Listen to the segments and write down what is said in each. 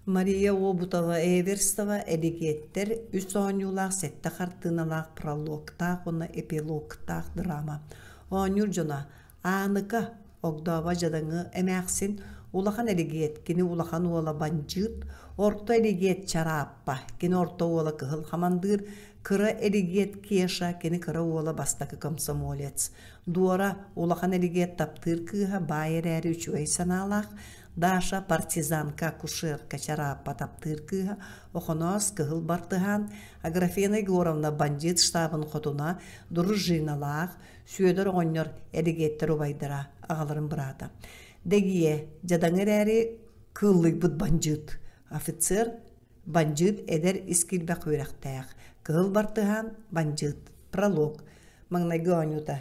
Мария Обутова-Эверстова Элигиэттэр үс оонньуулаах сэттэ хартыыналаах прологтаах уонна эпилогтаах драма. Оонньуур дьоно Ааныка, огдообо дьадаҥы эмээхсин, улахан Элигиэт, кини улахан уола бандьыыт, орто Элигиэт Чарааппа, кини орто уола кыһыл хамандыыр, кыра Элигиэт Кеша, кини кыра уола бастакы комсомолец. Дуора, улахан Элигиэт таптыыр кыыһа, баай эрээри үчүгэй санаалаах, Даша партизанка, акушерка Чарааппа таптыыр кыыһа, Охоноос кыһыл бартыһаан, Аграфена Егоровна бандьыыт штабын хотуна, дружиналаах, Сүөдэр оҕонньор эригиэттэр убайдара, аҕаларын быраата. Дэгиэ, дьадаҥы эрээри кыыллыйбыт бандьыыт. Офицер, бандьыыт эдэр ис киирбэх үөрэхтээх. Кыһыл бартыһаан, бандьыыт. Пролог. Маҥнайгы оонньуута.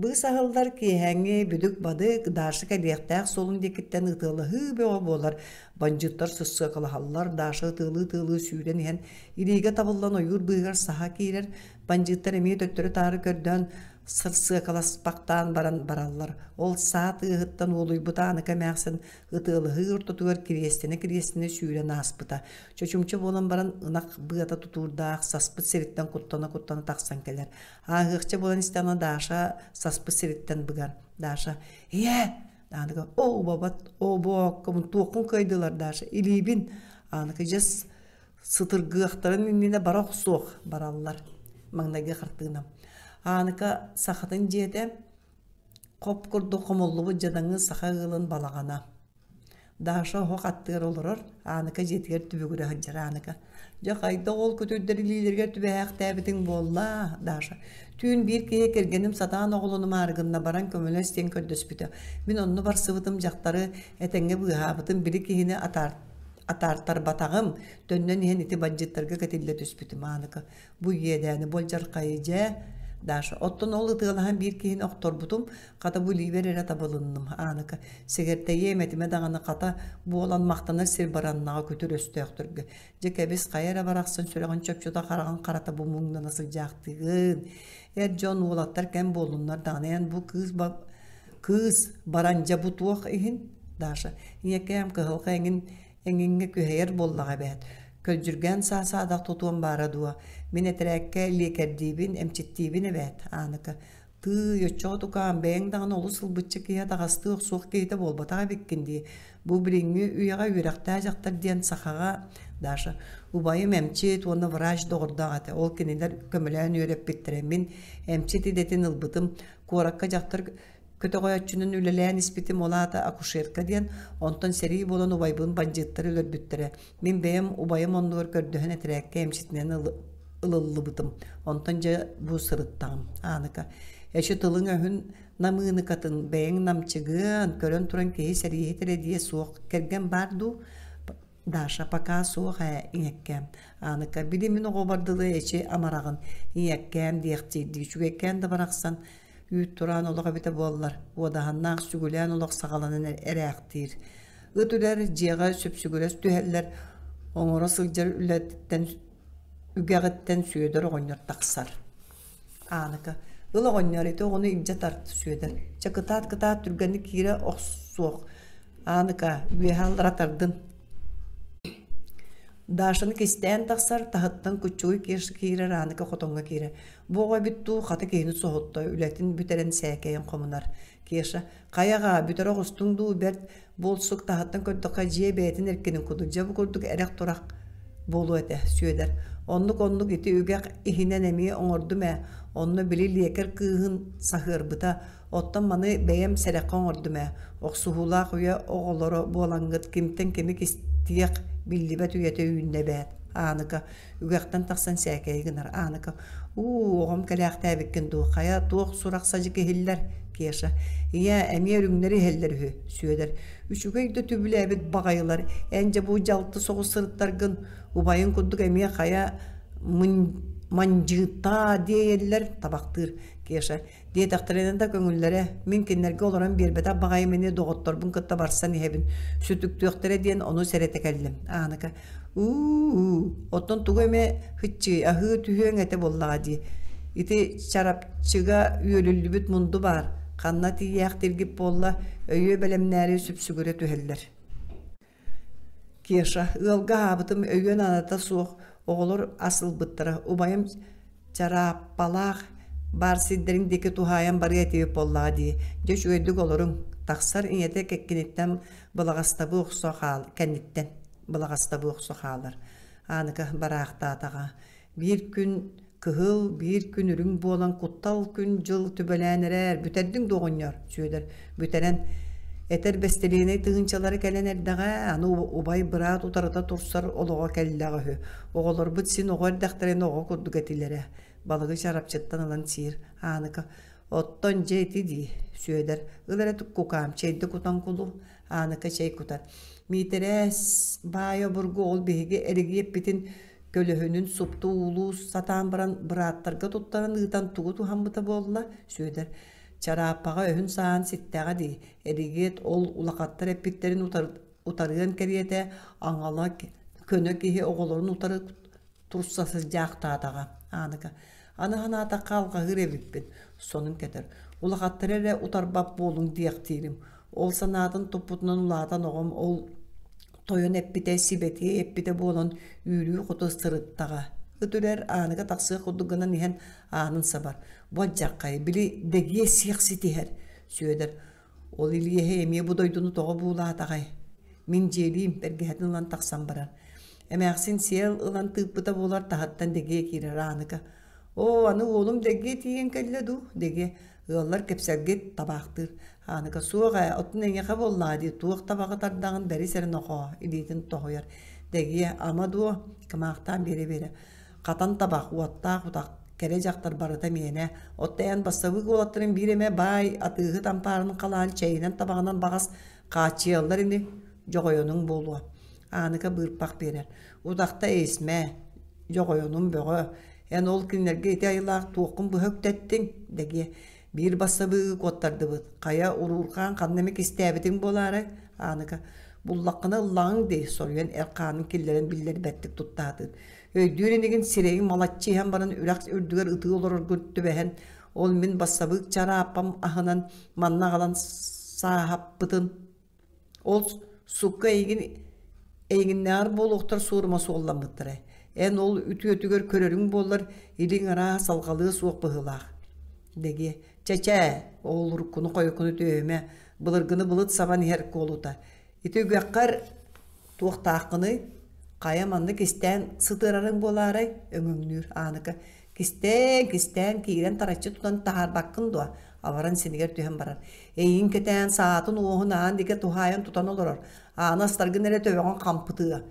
Быыс аһыллар киэһээҥҥи бүдүк-бадык Даша кэлиэхтээх суолун диэкиттэн ытыалаһыы бөҕө буолар. Бандьыыттар сыссыакалаһаллар, Даша ытыалыы-ытыалыы сүүрэн иһэн илиигэ табыллан ойуур быыһыгар саһа киирэр. Бандьыыттар эмиэ төттөрү-таары көрдөөн сырсыакаласпахтаан баран бараллар. Ол саа тыаһыттан уолуйбут Ааныка эмээхсин ытыалаһыы ортотугар кириэстэнэ-кириэстэнэ сүүрэн ааспыта. Чочумча буолан баран ынах быата тутуурдаах саспыт сириттэн куттана-куттана тахсан кэлэр. Ааһыахча буолан истэҕинэ Даша саспыт сириттэн быгар. Даша «Ийээ!» Ааныка «Оо, убабат, оо, бооккобун, туоххун кыайдылар, Даша, илиибин!» Ааныка дьэс сытыргыахтарын иннинэ бара охсуох бараллар. Маҥнайгы хартыына. Ааныка сахатын дьиэтэ хоп курдук хомуллубут дьадаҥы саха ыалын балаҕана. Даша оһох аттыгар олорор, Ааныка дьиэтигэр түбүгүрэ сылдьар Ааныка. Дьэ хайдах ол көтүрдэр илиилэригэр түбэһээхтээбитиҥ буолла, Даша. Түүн биир киһи кэргэним сатаан оҕолонумаары гынна баран көмөлөс диэн көрдөспүтэ. Мин онно барсыбытым дьахтары этэҥҥэ быыһаабытым били киһини атаар атаартарбатаҕым, төннөн иһэн ити бандьыыттарга кэтиллэ түспүтүм Ааныка. Бу иэдээни болдьархайы дьэ, Даша, оттон ол ытыалаһан биир киһини охторбутум, хата бу илиибэр эрэ табылынным, Ааныка. Сэгэртэйиэм этимэ даҕаны хата буолан махтанар сир бараннаҕа күтүр өстөөхтөргө. Дьэ кэбис хайа эрэ барахсан сүрэҕин чопчута хараҕын харата бу муҥнана сылдьаахтыыгын. Эр дьон уолаттар кэм буоллуннар даҕаны эн бу кыыс кыыс баран дьэ бу туох иһин Даша ийэкээм кыһалҕа эҥин эҥиҥҥэ күһэйэр буоллаҕа эбээт. Көлдьүргээн саа-саадах тутуом баара дуо? Мин этэрээккэ лиэкэрдиибин, эмчиттиибин эбээт, Ааныка. Тыый, оччоҕо тукаам, бэйэҥ даҕаны олус ылбычча киһи атаҕастыы охсуох киһитэ буолбатах эбиккин дии. Бу билиҥҥи үйэҕэ үөрэхтээх дьахтар диэн сахаҕа, Даша, убайым эмчит уонна врач доҕордоох этэ. Ол кинилэр көмөлөөн үөрэппиттэрэ. Мин эмчит идэтин ылбытым. Куоракка дьахтар Көтөҕөөччүнэн үлэлээн испитим, ол аата акушерка диэн, онтон сэрии буолан убайбын бандьыыттар өлөрбүттэрэ. Мин бэйэм убайым оннугар көрдөһөн этэрээккэ эмчитинэн ылыллыбытым. Онтон дьэ бу сырыттаҕым. Ааныка, эчи тылыҥ-өһүн намыыныкатын, бэйэҥ намчыгыан, көрөн туран киһи сэрииһит эрэ диэ суох. Кэргэн баар дуу? Даша пока суох ээ, ийэккээм. Ааныка, били мин оҕобор дылы эчи амараҕын, ийэккээм диэхтиирдии үчүгэйкээн да барахсан Үүт тураан олох эбитэ буоллар, уодаһыннаах сүгүлээн олох саҕаланан эрээхтиир. Ыт үрэр, дьиэҕэ сүпсүгүрэс түһэллэр, оҥоро сылдьар үлэтиттэн үгэҕиттэн Сүөдэр оҕонньор тахсар. Ааныка, ыл оҕонньор ити оҕону илдьэ тарт, Сүөдэр. Чэ кытаат-кытаат түргэнник киирэ охсуох. Ааныка, үөһэ аллара тардын. Дашаны кистээн тахсар, таһыттан куччугуй киирэр, Ааныка хотоҥҥо киирэр. Бу оҕо эбит дуу, хата киһини соһутта, үлэтин бүтэрэн сээкэйин хомунар. Кеша, хайаҕа, бүтэрэ оҕустуҥ дуу, бэрт буолсук таһыттан көрдөххө дьиэ бэйэтин эркинин курдук, дьэ бу курдук эрэх-турах буолуо этэ, Сүөдэр. Оннук-оннук ити үгэх иһинэн эмиэ оҥордум ээ, онно били лиэкэр кыыһын саһыарбыта, оттон маны бэйэм сэрэххэ оҥордум ээ, охсуһуулаах үйэ оҕолоро буолаҥҥыт кимтэн кими кистиэх биллибэт үйэтэ үүннэ эбээт, Ааныка, Үгэхтэн тахсан сээкэйи гынар Ааныка «Уу, оҕом кэлээхтээбиккин дуу, хайа туох сурах-садьык иһиллэр?» Кеша «Ийээ, эмиэ үрүҥнэр иһэллэр үһү» Сүөдэр «Үчүгэй да түбүлээбит баҕайылар, эн дьэ бу дьалты соҕус сырыттаргын, убайыҥ курдук эмиэ хайа мандьыытаа диэйэллэр» табахтыыр Кеша Диэтэхтэринэ да көҥүллэрэ, мин кинилэргэ олорон биэрбэтэх баҕайым ини доҕотторбун кытта барсан иһэбин, сүтүктүөхтэрэ диэн ону сэрэтэ кэллим. Ааныка, уу, оттон тугу эмэ һыччыы, аһыы түһүөҥ этэ буоллаҕа дии. Ити чарапчыга үөлүллүбүт мунду баар, ханна тиийээхтииргит буолла, өйүө бэлэмнээри сүпсүгүрэ түһэллэр. Кеша, ыалга аһаабытым өйүөн аната суох, оҕолор ас ылбыттара, убайым чарааппалаах баар сирдэрин диэки туһаайан барыа этибит буоллаҕа дии, дьэ үчүгэйдик олоруҥ, тахсар ийэтэ кэккиниттэн былаҕастабыы охсо хаал кэнниттэн былаҕастабыы охсо хаалар. Ааныка бараахтаатаҕа. Биир күн кыһыл, биир күн үрүҥ буолан куттал күн-дьыл түбэлээн эрээр, бүтэрдиҥ дуо оҕонньор? Сүөдэр бүтэрэн этэр бэстилиэнэй тыһыынчалары кэлэн эрдэҕэ, аны убай быраат утарыта турсар олоҕо кэллэҕэ үһү. Оҕолорбут син оҕо эрдэхтэринэ оҕо курдук этилэрэ. Балыгы чарапчыттан ылан сиир. Ааныка оттон дьэ ити дии, Сүөдэр, ыл эрэ кукаам, чэйдэ кутан кулу. Ааныка чэй кутар. Миитэрээс баай обургу ол биһиги эригиэппитин көлөһүнүн супту уулуу сатаан баран бырааттарга туттаран ыытан тугу туһаммыта буолла Сүөдэр чарааппаҕа өһүн-сааһын ситтэҕэ дии эригиэт ол улахаттар эппиттэрин утарыан кэриэтэ аҥала көнө киһи оҕолорун утары турса сылдьаахтаатаҕа Ааныка аны санаатахха алҕаһыыр эбиппин сонун кэтэр улахаттары эрэ утарбат буолуҥ диэхтиирим ол санаатын туппутунан улаатан оҕом ол Тойон эппитэ, сибэтиэй эппитэ буолан үүрүү хоту сырыттаҕа. Ыт үрэр ааныга тахсыах курдук гынан иһэн аанын сабар. Бу алдьархай, били дэгиэ сиэх ситиһэр. Сүөдэр, ол Илиэһэ эмиэ бу дойдуну тоҕо буулаатаҕай? Мин дьиэлиим, бэргэһэтин ылан тахсан барар. Эмээхсин сиэл ылан тыыппыта буолар таһыттан дэгиэ киирэр Ааныка. Оо, аны уолум дэгиэ тиийэн кэллэ дуу? Дэгиэ Ыаллар кэпсэлгит табаахтыыр. Ааныка суох ээ, оттон эйиэхэ буоллаҕа дии, туох табаҕы тардаҕын бэрис эрэ нохоо, илиитин тоһуйар. Дэгиэ, ама дуо, кымаахтаан биэрэ-биэрэ. Хатан табах, уоттаах утах, кэрэ дьахтар барыта миэнэ. Оттон эн бассабыык уолаттарын биир эмэ баай атыыһыт ампаарын халаан чэйинэн табаҕынан баҕас хааччыйаллар ини, дьоҕойонуҥ буолуо. Ааныка быырпах биэрэр. Утахта эйисмэ, дьоҕойонум бөҕө, Эн ол кинилэргэ ити айылаах туоххун быһа үктэттиҥ? Дэгиэ. Биир бассабыыгы куоттардыбыт. Хайа, уруурхаан ханна эмэ кистээбитиҥ буолаарай? Ааныка. Буллаххына ыллаҕыҥ дии, соруйан эр хаанын киллэрэн биллэрбэттик туттаатыт. Өйдүүр инигин сирэйиҥ малаччы иһэн баран үрэх үрдүгэр ытыы олороргун түбэһэн, ол мин бассабыык чарааппам аһынан манна аҕалан сааһаппытын Ол сукка эйигин эйигиннээҕэр буолуохтар суорума суолламмыттара. Эн ол үтүөтүгэр көрөрүҥ буоллар, илиҥ арааһа салҕалыа суох быһыылаах. Дэгиэ, чэ-чэ, ол уруккуну-хойуккуну түөһүмэ, былыргыны былыт сабан иһэр куолута. Ити үгэххэр туохтааххыный? Хайа маннык кистээн сытыарарыҥ буолаарай? Өҥөҥнүүр Ааныка. Кистээн, кистээн киирэн тараччы тутан таһаарбаккын дуо? Абаран синигэр түһэн барар. Эйигин кэтээн саатын уоһун аан диэки туһаайан тутан олорор. Ааны астаргын эрэ төбөҕүн хампытыа.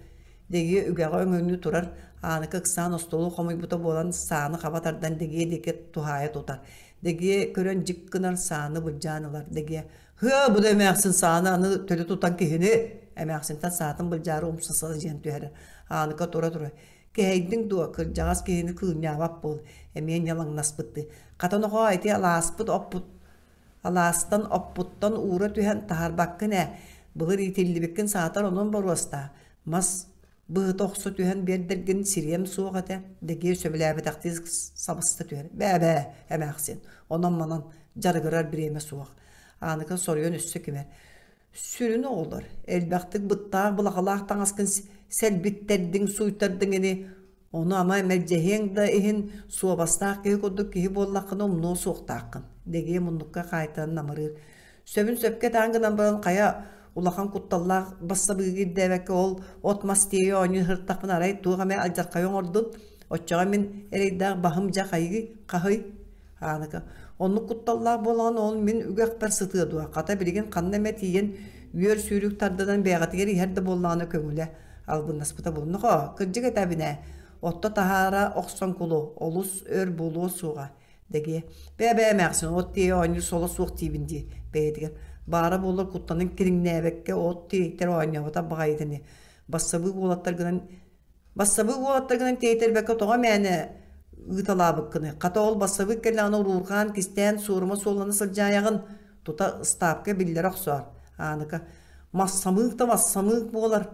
Дэгиэ үгэҕэ өҥөҥнүү турар. Ааныка ыксаан остуолу хомуйбута буолан сааны хаба тардан дэгиэ диэки туһаайа тутар. Дэгиэ көрөн дьик гынар сааны былдьаан ылар. Дэгиэ «Һыа, бу да эмээхсин сааны аны төлө тутан киһини!» Эмээхсинтэн саатын былдьаары умса сылдьан түһэрэр. Ааныка тура-тура Кэһэйдиҥ дуо, кырдьаҕас киһини кыынньаабат буол, эмиэ ньалаҥнаспыттыы. Хата нохоо ити алааспыт оппут алаастан оппуттан уура түһэн таһаарбаккын ээ, былыр иитиллибиккин саатар онон боруостаа, мас быһыта охсо түһэн биэрдэргин сириэм суох этэ, дэгиэ сөбүлээбэтэхтии сабыста түһэр. Бээ-бээ, эмээхсин, онон-манан дьарыгырар бириэмэ суох. Ааныка соруйан өссө кимэр. Сүрүн оҕолор, элбэхтик быттаах былахалаах таҥаскын сэлбиттэрдиҥ, сууйтардыҥ ини, ону ама мэлдьэһиэҥ да иһин суобастаах киһи курдук киһи буоллаххына умнуо суохтааххын, дэгиэ муннукка хаайтаран намырыыр. Сөбүн сөпкө этаан гынан баран хайа улахан кутталлаах бассабыыгы ирдээбэккэ ол от-мас тиэйэ оонньуу сырыттахпына арай туох эмэ алдьархайы оҥордун, оччоҕо мин эрэйдээх баһым дьэ хайыы хаһый Ааныка, оннук кутталлаах буолаҕын ол мин үгэхпэр сытыа дуо, хата билигин ханна эмэ тиийэн үөр сүүрүк тардынан бэйэҕитигэр иһэр да буоллаҕына көҥүлэ албыннаспыта буолнохо, кырдьык этэбин ээ, отто таһаара охсон кулу, олус өр буолуо суоҕа, дэгиэ. Бээ-бээ эмээхсин, от тиэйэ оонньуур соло суох диибин дии, бэйэтигэр. Баара буоллар куттанан кириҥнээбэккэ от тиэйтэр оонньооботох баҕайытын ини. Бассабыык уолаттаргынан Бассабыык уолаттаргынан тиэйтэрбэккэ тоҕо мээнэ ыыталаабыккыный? Хата ол бассабыык кэллэҕинэ уруурҕаан, кистээн, суорума суоллана сылдьаайаҕын, тута ыстаапка биллэрэ охсоор. Ааныка массамыык да массамыык буолар.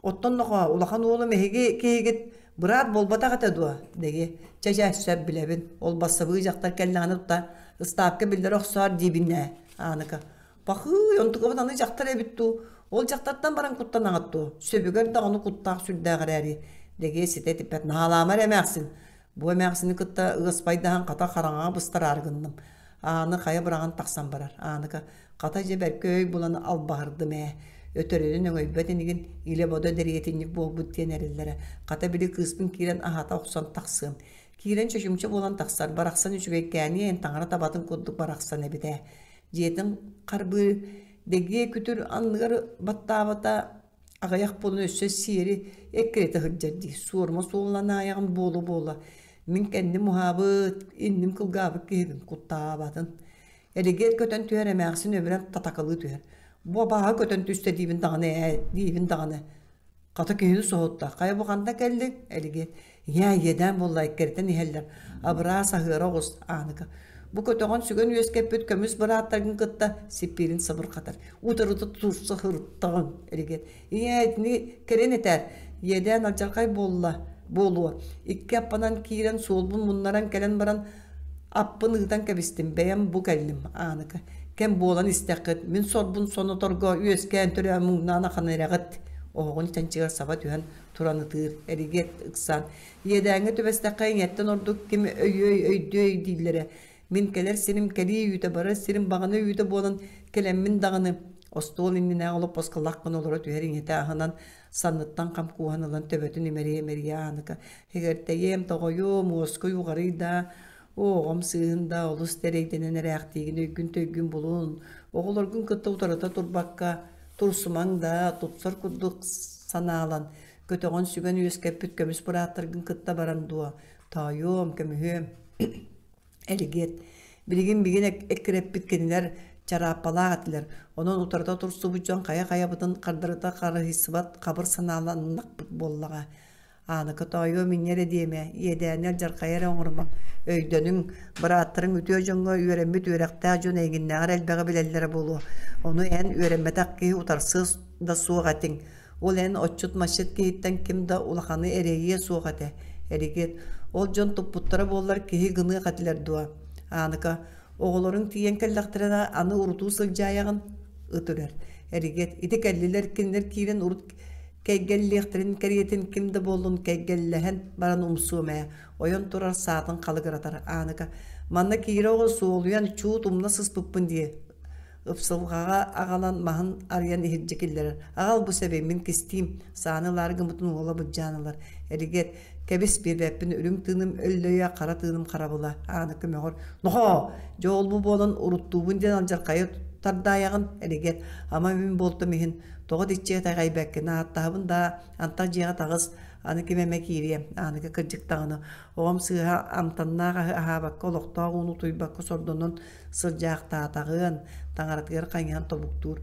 Оттон нохоо, улахан уолум эһиги киһигит быраат буолбатах этэ дуо? Дэги. Чэ-чэ, сөп билэбин. Ол бассабыык дьахтар кэллэҕинэ тута ыстаапка биллэрэ охсоор диибин ээ. Ааныка Пахыый, онтукабыт аны дьахтар эбит дуу? Ол дьахтартан баран куттанаҕыт дуо? Сөбүгэр даҕаны куттаах сүрдээх эрээри, дэгиэ ситэ этиппэт наһаалаама эрэ эмээхсин. Бу эмээхсини кытта ыаспайдаһан хата хараҥаҕа быстараары гынным. Ааны хайа быраҕан тахсан барар. Ааныка хата дьэ бэркэ өй булан албаһырдым ээ. Өтөрүнэн өҥөйбөт инигин илэ-бодо дэриэтинньик буолбут диэн эрэллэрэ. Хата били кыыспын киирэн аһата охсон тахсыам. Киирэн чочумча буолан тахсар. Барахсан үчүгэйкээниэн таҥара табатын курдук барахсан эбит ээ. Дьиэтин харбыы дэгиэ күтүр анныгар баттаабата аҕыйах буолан өссө сиэри эккирэтэ сылдьар дии. Суорума суоллан аайаҕын буола-буола. Мин кэнним уһаабыт, инним кылгаабыт киһибин куттаабатын. Эригиэр көтөн түһэр эмээхсин өмүрэн татакалыы түһэр. Бу абааһы көтөн түстэ диибин даҕаны ээ, диибин даҕаны. Хата киһини соһутта. Хайа бу ханна кэллиҥ? Элигиэт. Ийээ, иэдээн буолла, эккирэтэн иһэллэр. Абыраа саһыара оҕус, Ааныка. Бу көтөҕөн сүгэн үөскэппит көмүс бырааттаргын кытта сиппиирин сабырҕатар. Утарыта турса сырыттаҕыҥ, Элигиэт. Ийээ, итини кэлин этээр. Иэдээн алдьархай буолла, буолуо. Икки аппанан киирэн суолбун муннаран кэлэн баран Аппын ыытан кэбистим, бэйэм бу кэллим, Ааныка. Кэм буолан истэххит, мин сорбун соноторго үөскээн төрөөн муҥнаан ахан эрэҕит. Оһоҕун чанчыгар саба түһэн туран ытыыр, эригиэт ыксаан. Иэдээҥҥэ түбэстэххэ ийэттэн ордук ким өйүөй, өйдүөй дииллэрэ. Мин кэлэр сирим кэлии үүтэ, барар сирим баҕана үүтэ буолан кэлэммин даҕаны остуол иннинээҕи олоппоско лах гына олоро түһэр ийэтэ аһынан санныттан хам кууһан ылан төбөтүн имэрийэ-имэрийэ Ааныка «Эгэлтэйиэм, тоҕойуом, уоскуй уҕарый даа, оҕом сыыһын да олус тэрэйдэнэн эрээхтиигин өйгүн-төйгүн булун, оҕолоргун кытта утарыта турбакка турсумаҥ да, тупсар курдук санаалан, көтөҕөн сүгэн үөскэппит көмүс бырааттаргын кытта баран дуо, тоойуом, көмүһүөм» Элигиэт. Билигин мигин эккирэппит кинилэр чарааппалаах этилэр. Онон утарыта турсубут дьон хайа-хайабытын хардарыта харыһыйсыбат хабыр санааланнахпыт буоллаҕа. Ааныка тоойуом инньэ эрэ диэмэ, иэдээни алдьархайы эрэ оҥорумаҥ. Өйдөнүҥ, бырааттарыҥ үтүө дьоҥҥо үөрэммит үөрэхтээх дьон эйигиннээҕэр элбэҕи билэллэрэ буолуо. Ону эн үөрэммэтэх киһи утарсыа да суох этиҥ. Ол эн отчут-масчыт киһиттэн ким да улаханы эрэйиэ суох этэ. Эригиэт, ол дьон туппуттара буоллар киһи гыныах этилэр дуо? Ааныка, оҕолоруҥ тиийэн кэллэхтэринэ аны урутуу сылдьаайаҕын ыт үрэр. Эригиэт, ити кэллилэр кинилэр киирэн урут кэйгэллиэхтэрин кэриэтин ким да буоллун кэйгэллэһэн баран умсуом ээ. Ойон турар саатын халыгыратар. Ааныка, манна киирэ оҕо суолуйан чуут умна сыспыппын дии Ыпсылҕаҕа аҕалан маһын арыйан иһирдьэ киллэрэр. Аҕал бу сэби, мин кистиим, сааны ылаары гыммытын уола былдьаан ылар. Эригиэт, кэбис биэрбэппин, үрүҥ тыыным өллөйө, хара тыыным харабыла. Ааныка мөҕөр, нохоо, дьэ ол-бу буолан уруттуубун диэн алдьархайы тардаайаҕын, эригиэт, ама мин буолтум иһин, тоҕо итиччэ итэҕэйбэккин, ааттаһабын даа, антах дьиэҕэ таҕыс, аны ким эмэ киириэ, Ааныка кырдьык даҕаны, оҕом сыыһа амтаннаах аһы аһаабакка, олохтоох ууну утуйбакка сордонон сылдьаахтаатаҕыан, таҥаратыгар хайыһан тобуктуур.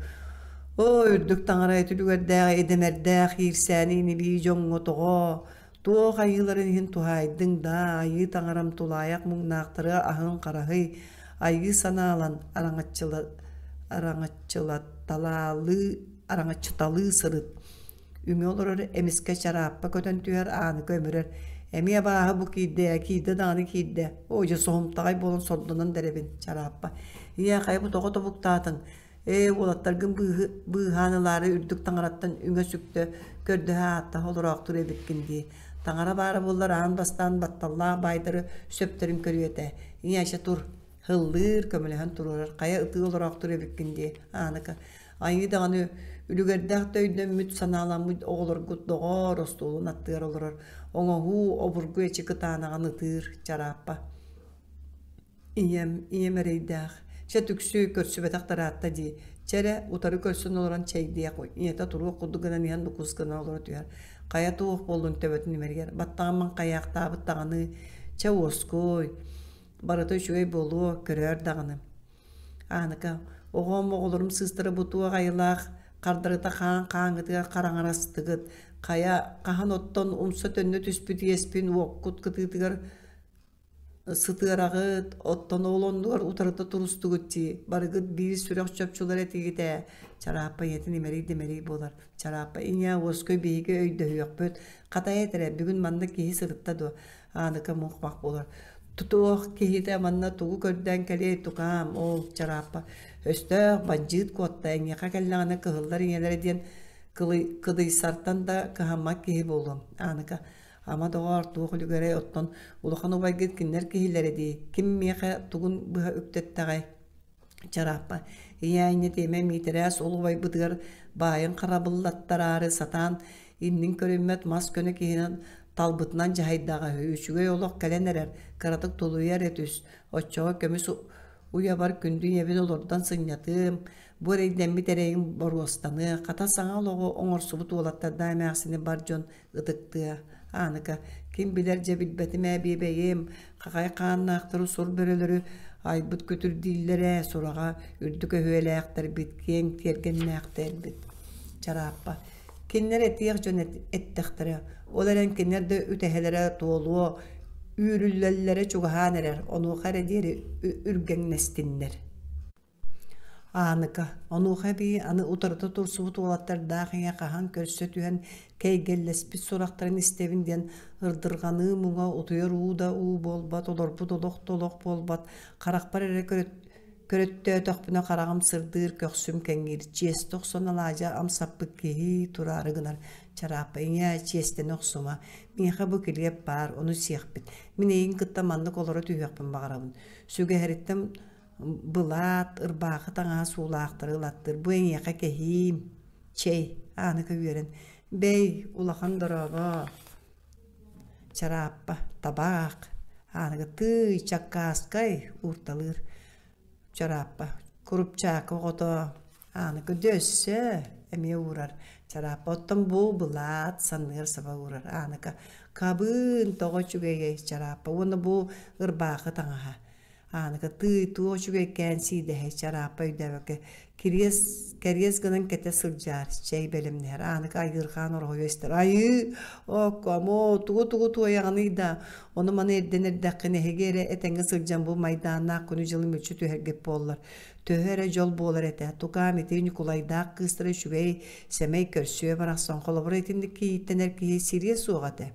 Оо, үрдүк таҥара үтүлүгэрдээх, идэмэрдээх иирсээни инибии дьоҥҥо тоҕо, туох айыыларын иһин туһаайдыҥ даа, айыы таҥарам тулаайах муҥнаахтары аһын хараһый, айыы санаалан араҥаччыла араҥаччылаталаалыы араҥаччыталыы сырыт. Үҥэ олорор эмискэ чарааппа көтөн түһэр Ааныка өмүрэр. Эмиэ абааһы бу киирдэ ээ, киирдэ даҕаны киирдэ. Оо, дьэ соһумтаҕай буолан сордонон да эрэбин, Чарааппа. Ийээ, хайа бу тоҕо тобуктаатыҥ? Ээ, уолаттаргын быыһы, быыһаан ылаары үрдүк таҥараттан үҥэ-сүктэ, көрдөһө ааттаһа олороохтуур эбиккин дии. Таҥара баара буоллар аан бастаан батталлаах баайдары сөптөрүн көрүө этэ. Ийээ, чэ тур, һыллыыр, көмөлөһөн туруорар, хайа ытыы олороохтуур эбиккин дии, Ааныка. Айыы даҕаны үлүгэрдээх да өйдөммүт, санааламмыт оҕолоргут доҕоор остуолун аттыгар олорор, оҥоһуу обургу эчи кытаанаҕын ытыыр чарааппа. Ийэм, ийэм эрэйдээх. Чэ түксү, көрсүбэтэх да ыраатта дии. Чэ эрэ, утары көрсөн олорон чэйдиэх, ийэтэ туруох курдук гынан иһэн нукуус гына олоро түһэр. Хайа туох буоллун төбөтүн имэригэр, баттаҕым хайаахтаабыт даҕаны, чэ уоскуй, барыта үчүгэй буолуо, көрөөр даҕаны. Ааныка, оҕом, оҕолорум сыыстара бу туох айылаах хардарыта хаан хааҥҥытыгар хараҥарастыгыт, хайа, хаһан оттон умса-төннө түспүт иэспин уоккут кытыытыгар сытыараҕыт, оттон ол оннугар утарыта турустугут дии, барыгыт биир сүрэх чопчулар этигит ээ, Чарааппа ийэтин имэрий-димэрий буолар. Чарааппа ийээ, уоскуй биһиги өйдөһүөхпүт, хатайа этэрэ, бүгүн манна киһи сырытта дуо? Ааныка мух-мах буолар. Тутуох киһитэ манна тугу көрдөөн кэлиэй тукаам, ол чарааппа. Өстөөх бандьыыт куотта, эйиэхэ кэллэҕинэ кыһыллар ийэлэрэ диэн кыдыйсартан да кыһаммат киһи буолуом. Ааныка, ама доҕоор, туох үлүгэрэй оттон улахан убайгыт кинилэр киһилэрэ дии, ким миэхэ тугун быһа үктэттэҕэй? Чарааппа, ийээ инньэ тиэмэ Миитэрээс ол убайбытыгар баайын харабыллаттараары сатаан иннин көрүммэт мас көнө киһинэн талбытынан дьаһайдаҕа үһү, үчүгэй олох кэлэн эрэр, кыратык тулуйа эрэ түс, оччоҕо көмүс уйабар күндү ийэбин олордон сынньатыым, бу эрэйдэммит эрэйим боруостаныа, хата саҥа олоҕу оҥорсубут уолаттардаах эмээхсини бар дьон ытыктыа. Ааныка, ким билэр дьэ билбэтим ээ биэбэйим, хахай хааннаахтары сур бөрөлөрү айбыт күтүр дииллэр ээ, сураҕа үрдүк өһүөлээхтэрбит, киэҥ тиэргэннээхтэрбит. Чарааппа. Кинилэр этиэх дьон эттэхтэрэ, ол эрэн кинилэр да үтэһэлэрэ туолуо, үүрүллэллэрэ чугаһаан эрэр, онуоха эрэ диэри үргэҥнэстиннэр. Ааныка, онуоха эбии аны утарыта турсубут уолаттардаах ийэ хаһан көрсө түһэн кэйгэллэспит сурахтарын истэбин диэн ырдырҕаныы муҥа утуйар уу да уу буолбат, олорбут олох да олох буолбат, харахпар эрэ көрөттөөтөхпүнэ хараҕым сырдыыр, көхсүм кэҥиир, чиэстэ охсон алаадьы амсаппыт киһи тураары гынар Чарааппа ийээ, чиэстэни охсума, миэхэ бу килиэп баар, ону сиэхпит, мин эйигин кытта маннык олоро түһүөхпүн баҕарабын. Сүгэһэриттэн былаат, ырбаахы таҥаһа суулаахтары ылаттыр, бу эйиэхэ кэһиим, чэй, Ааныка үөрэн, бэй, улахан дорообо, Чарааппа, табаах, Ааныка тыый, чаккааскай, уурталыыр, Чарааппа, курупчаакы оҕото, Ааныка дөссө эмиэ уурар, Чарааппа, оттон бу былаат санныгар саба уурар, Ааныка, кабыын, тоҕо үчүгэйэй, Чарааппа, уонна бу ырбаахы таҥаһа, Ааныка тыый, туох үчүгэйкээн сиидэһэй, чарааппа өйдөөбөккө, кириэс, кэриэс гынан кэтэ сылдьаар, чэй бэлэмнэһэр. Ааныка айыырҕаан ороһуйа истэр. Айыы, оккомо, тугу-тугу туойаҕыный да, ону-маны эрдэн эрдэххинэ эһиги эрэ этэҥҥэ сылдьан бу майдааннаах күнү-дьылы мүлчү түһэргит буоллар. Төһө эрэ дьол буолар этэ. Тукаам ити Ньукулайдаах кыыстара үчүгэй, сэмэй көрсүө барахсан холобура итинник кийииттэнэр киһи сириэ суох этэ.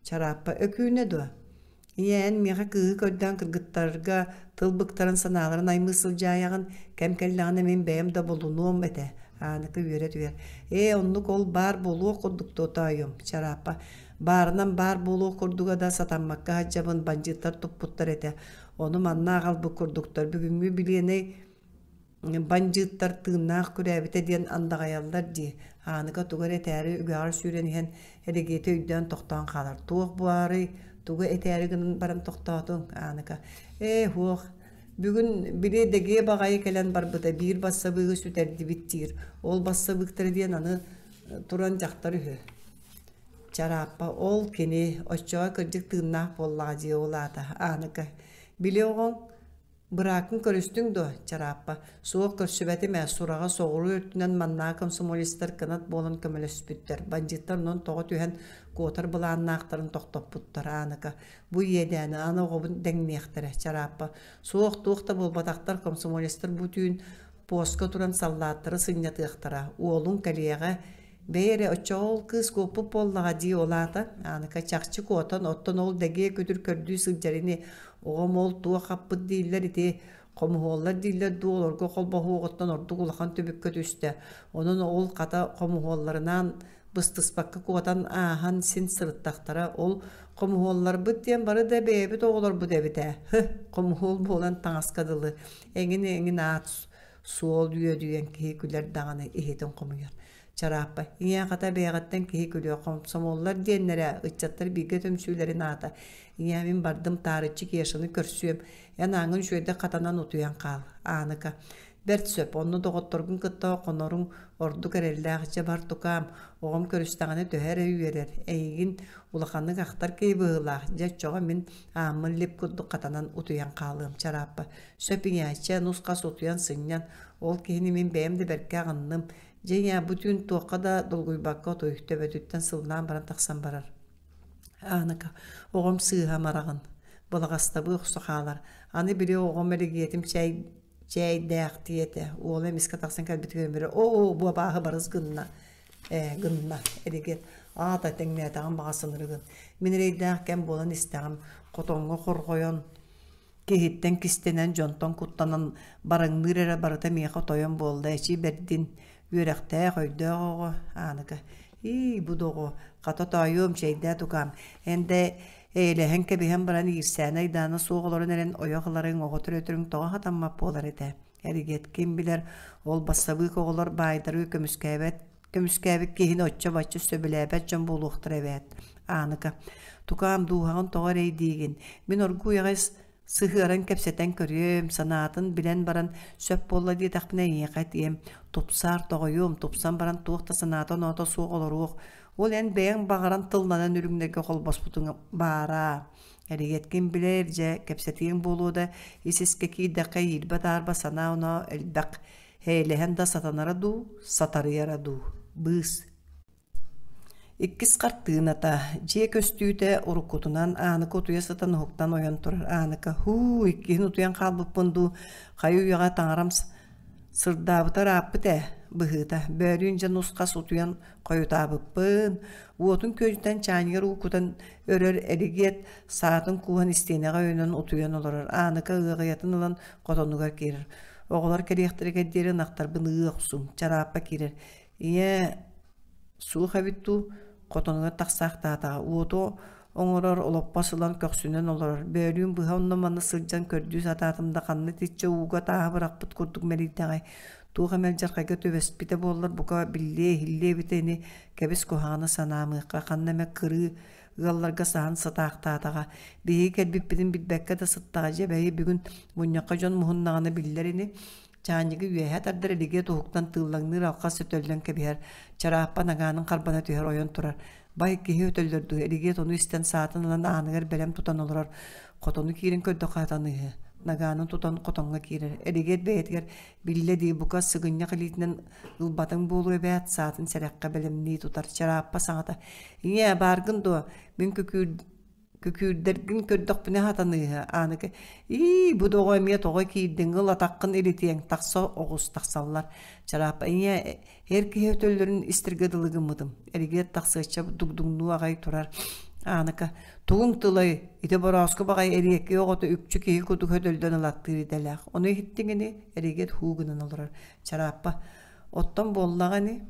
Чарааппа өкүүнэ дуо? Ийээ, эн миэхэ кыыһы көрдөөн кыргыттарга тыл быктаран санааларын аймыы сылдьаайаҕын, кэм кэллэҕинэ мин бэйэм да булунуом этэ, Ааныка үөрэ түһэр. Ээ, оннук ол баар буолуох курдук дуо, тоойуом, Чарааппа. Баарынан баар буолуох курдуга да сатаммакка сылдьабын, бандьыыттар туппуттар этэ. Ону манна аҕалбыт курдуктар. Бүгүҥҥү билиэнэй бандьыыттар тыыннаах күрээбитэ диэн андаҕайаллар дии. Ааныка тугу эрэ этээри үгэҕэр сүүрэн иһэн Элэгиэтэ өйдөөн тохтоон хаалар. Туох буолаарый? Тугу этээри гынан баран тохтоотуҥ? Ааныка. Ээ, һуох. Бүгүн били дэгиэ баҕайы кэлэн барбыта биир бассабыыгы сүтэрдибит диир. Ол бассабыыктара диэн аны туран дьахтар үһү. Чарааппа ол кини оччоҕо кырдьык тыыннаах буоллаҕа дии ол аата Ааныка. Били оҕоҥ Бырааккын көрүстүҥ дуо, Чарааппа? Суох көрсүбэтим ээ, сураҕа соҕуруу өртүнэн маннаа комсомолецтар кынат буолан көмөлөспүттэр, бандьыыттар онон тоҕо түһэн куотар былааннаахтарын тохтоппуттар, Ааныка. Бу иэдээни аны оҕобун дэҥниэхтэрэ, Чарааппа. Суох, туох да буолбатахтар, комсомолецтар бу түүн поска туран саллааттары сынньатыахтара, уолуҥ кэлиэҕэ, Бэйи эрэ, оччоҕо ол кыыс куоппут буоллаҕа дии ол аата, Ааныка чахчы куотан, оттон ол дэгиэ күтүр көрдүү сылдьар ини, оҕом ол туох хаппыт дииллэр ити, хомуһуоллар дииллэр дуу, олорго холбоһуоҕуттан ордук улахан түбүккэ түстэ, онон ол хата хомуһуолларынаан быстыспакка куотан ааһан син сырыттахтара, ол хомуһуолларбыт диэн бары да бэйэбит оҕолорбут эбит ээ, һы, хомуһуол буолан таҥаска дылы, эҥин-эҥин аат суол үөдүйэн киһи күлэр даҕаны иһитин хомуйар. Чарааппа, ийээ хата бэйэҕиттэн киһи күлүө, хомсомуоллар диэннэрэ, ыччаттар бииргэ түмсүүлэрин аата. Ийээ мин бардым таарыччы Кешаны көрсүөм, эн ааҥҥын үчүгэйдик хатанан утуйан хаал. Ааныка, бэрт сөп, онно доҕотторгун кытта хоноруҥ ордук эрэллээх, дьэ бар тукаам, оҕом көрүстэҕинэ төһө эрэ үөрэр, эйигин улаханнык ахтар киһи быһыылаах, дьэ оччоҕо мин ааммын лип курдук хатанан утуйан хаалыам. Чарааппа, сөп ийээ, чэ нус-хас утуйан сынньан, ол киһини мин бэйэм да бэркэ аҕынным, Дьэ ийээ, бу түүн туохха да долгуйбакка утуй, төбөтүттэн сыллаан баран тахсан барар. Ааныка, оҕом сыыһа амараҕын, былаҕастабыы охсо хаалар. Аны били оҕом элигиэтим чэй чээйдээхтии этэ. Уола эмискэ тахсан кэлбитигэр өмүрэ, оо, бу абааһы барыс гынна. Ээ, гынна, элигиэт. Аата тэҥнээтэҕим баҕа сынырыгын. Мин эрэйдээх кэм буолан истэҕим. Хотоҥҥо хорҕойон. Киһиттэн кистэнэн, дьонтон куттанан барыҥныыр эрэ барыта миэхэ тойон буолла, эчи бэрдин, үөрэхтээх, өйдөөх оҕо, Ааныка. Ии, бу да оҕо, хата тоойуом, чэйдээ тукаам, эн да эйэлэһэн кэбиһэн баран иирсээнэ-айдаана суох олорон эрэн ойох ыларыҥ, оҕо төрөтөрүҥ тоҕо хатаммат буолар этэ. Эригиэт ким билэр, ол бассабыык оҕолор баайдары көмүскээбэт көмүскээбит киһини оччо-бачча сөбүлээбэт дьон буолуохтара эбээт. Ааныка, тукаам дууһаҕын тоҕо эрэйдиигин? Мин оргууй аҕай сыһыаран кэпсэтэн көрүөм, санаатын билэн баран сөп буолла диэтэхпинэ эйиэхэ этиэм, тупсаар тоҕойуом, тупсан баран туох да санаата-оноото суох олоруох. Ол эн бэйэҥ баҕаран тылланан үрүҥнэргэ холбоспутуҥ баараа. Эригиэт ким билэр, дьэ, кэпсэтиэҥ буолуо да, ис-искэ киирдэххэ иирбэ-таарба санаа-оноо элбэх. Эйэлэһэн да сатанара дуу, сатарыйара дуу, быыс. Иккис хартыыната, дьиэ көстүүтэ уруккутунан Ааныка утуйа сытан уһуктан ойон турар Ааныка «Һуу, иккиһин утуйан хаалбыппын дуу, хайы-үйэҕэ таҥарам сырдаабыта ырааппыт ээ, быһыыта, бөөлүүн дьэ нус-хас утуйан хойутаабыппын, уотун күөдьүтэн чаанньыгар уу кутан өрөр эригиэт саатын кууһан истиэнэҕэ өйөнөн утуйан олорор Ааныка ыаҕыйатын ылан хотонугар киирэр. Оҕолор кэлиэхтэригэр диэри ынахтарбын ыы охсуҥ, чарааппа киирэр. Ийээ, суох эбит дуу, хотонугар тахсаахтаатаҕа, уоту оҥорор, олоппос ылан көхсүнэн олорор. Бөөлүүн быһа онно-манна сылдьан көрдүү сатаатым да ханна итиччэ ууга тааһы бырахпыт курдук мэлийдэҕэй. Туох эмэ алдьархайга түбэспитэ буоллар, бука биллиэ, иһиллиэ эбитэ ини, кэбис куһаҕаны санаамыахха, ханна эмэ кырыы ыалларга саһан сатаахтаатаҕа. Биһиги кэлбиппитин билбэккэ да сыттаҕа дьэ бэйи бүгүн мунньахха дьон муһуннаҕына биллэр ини. Чаанньыгы үөһэ тардар илигэ туһуктан тыыллаҥныыр алхас өтөллөн кэбиһэр. Чарааппа нагаанын харбана түһэр ойон турар. Бай киһи өтөллөр дуу, Элигиэт ону истэн саатын ылан ааныгар бэлэм тутан олорор. Хотону киирэн көрдөххө хатаныыһы. Нагаанын тутан хотоҥҥо киирэр. Элигиэт бэйэтигэр биллэ дии бука сыгынньах илиитинэн ылбатыҥ буолуо эбээт, саатын сэрэххэ бэлэмнии тутар. Чарааппа саҥата «Ийээ, бааргын дуо? Мин күкүүр күкүүрдэргин көрдөхпүнэ хатаныыһы Ааныка «Ии, бу доҕо эмиэ тоҕо киирдиҥ, ыл атаххын илитиэҥ, тахса оҕус тахсаллар». Чарааппа «Ийээ, эр киһи өтөллөрүн истэргэ дылы гыммытым». Эригиэт тахсыачча дугдуҥнуу аҕай турар. Ааныка «Тугуҥ тылай, ити борооску баҕай эриэккэй оҕото үкчү киһи курдук өтөллөн ылаттыыр идэлээх. Ону иһиттиҥ ини?» Эригиэт һуу гынан олорор. Чарааппа «Оттон буоллаҕа ини,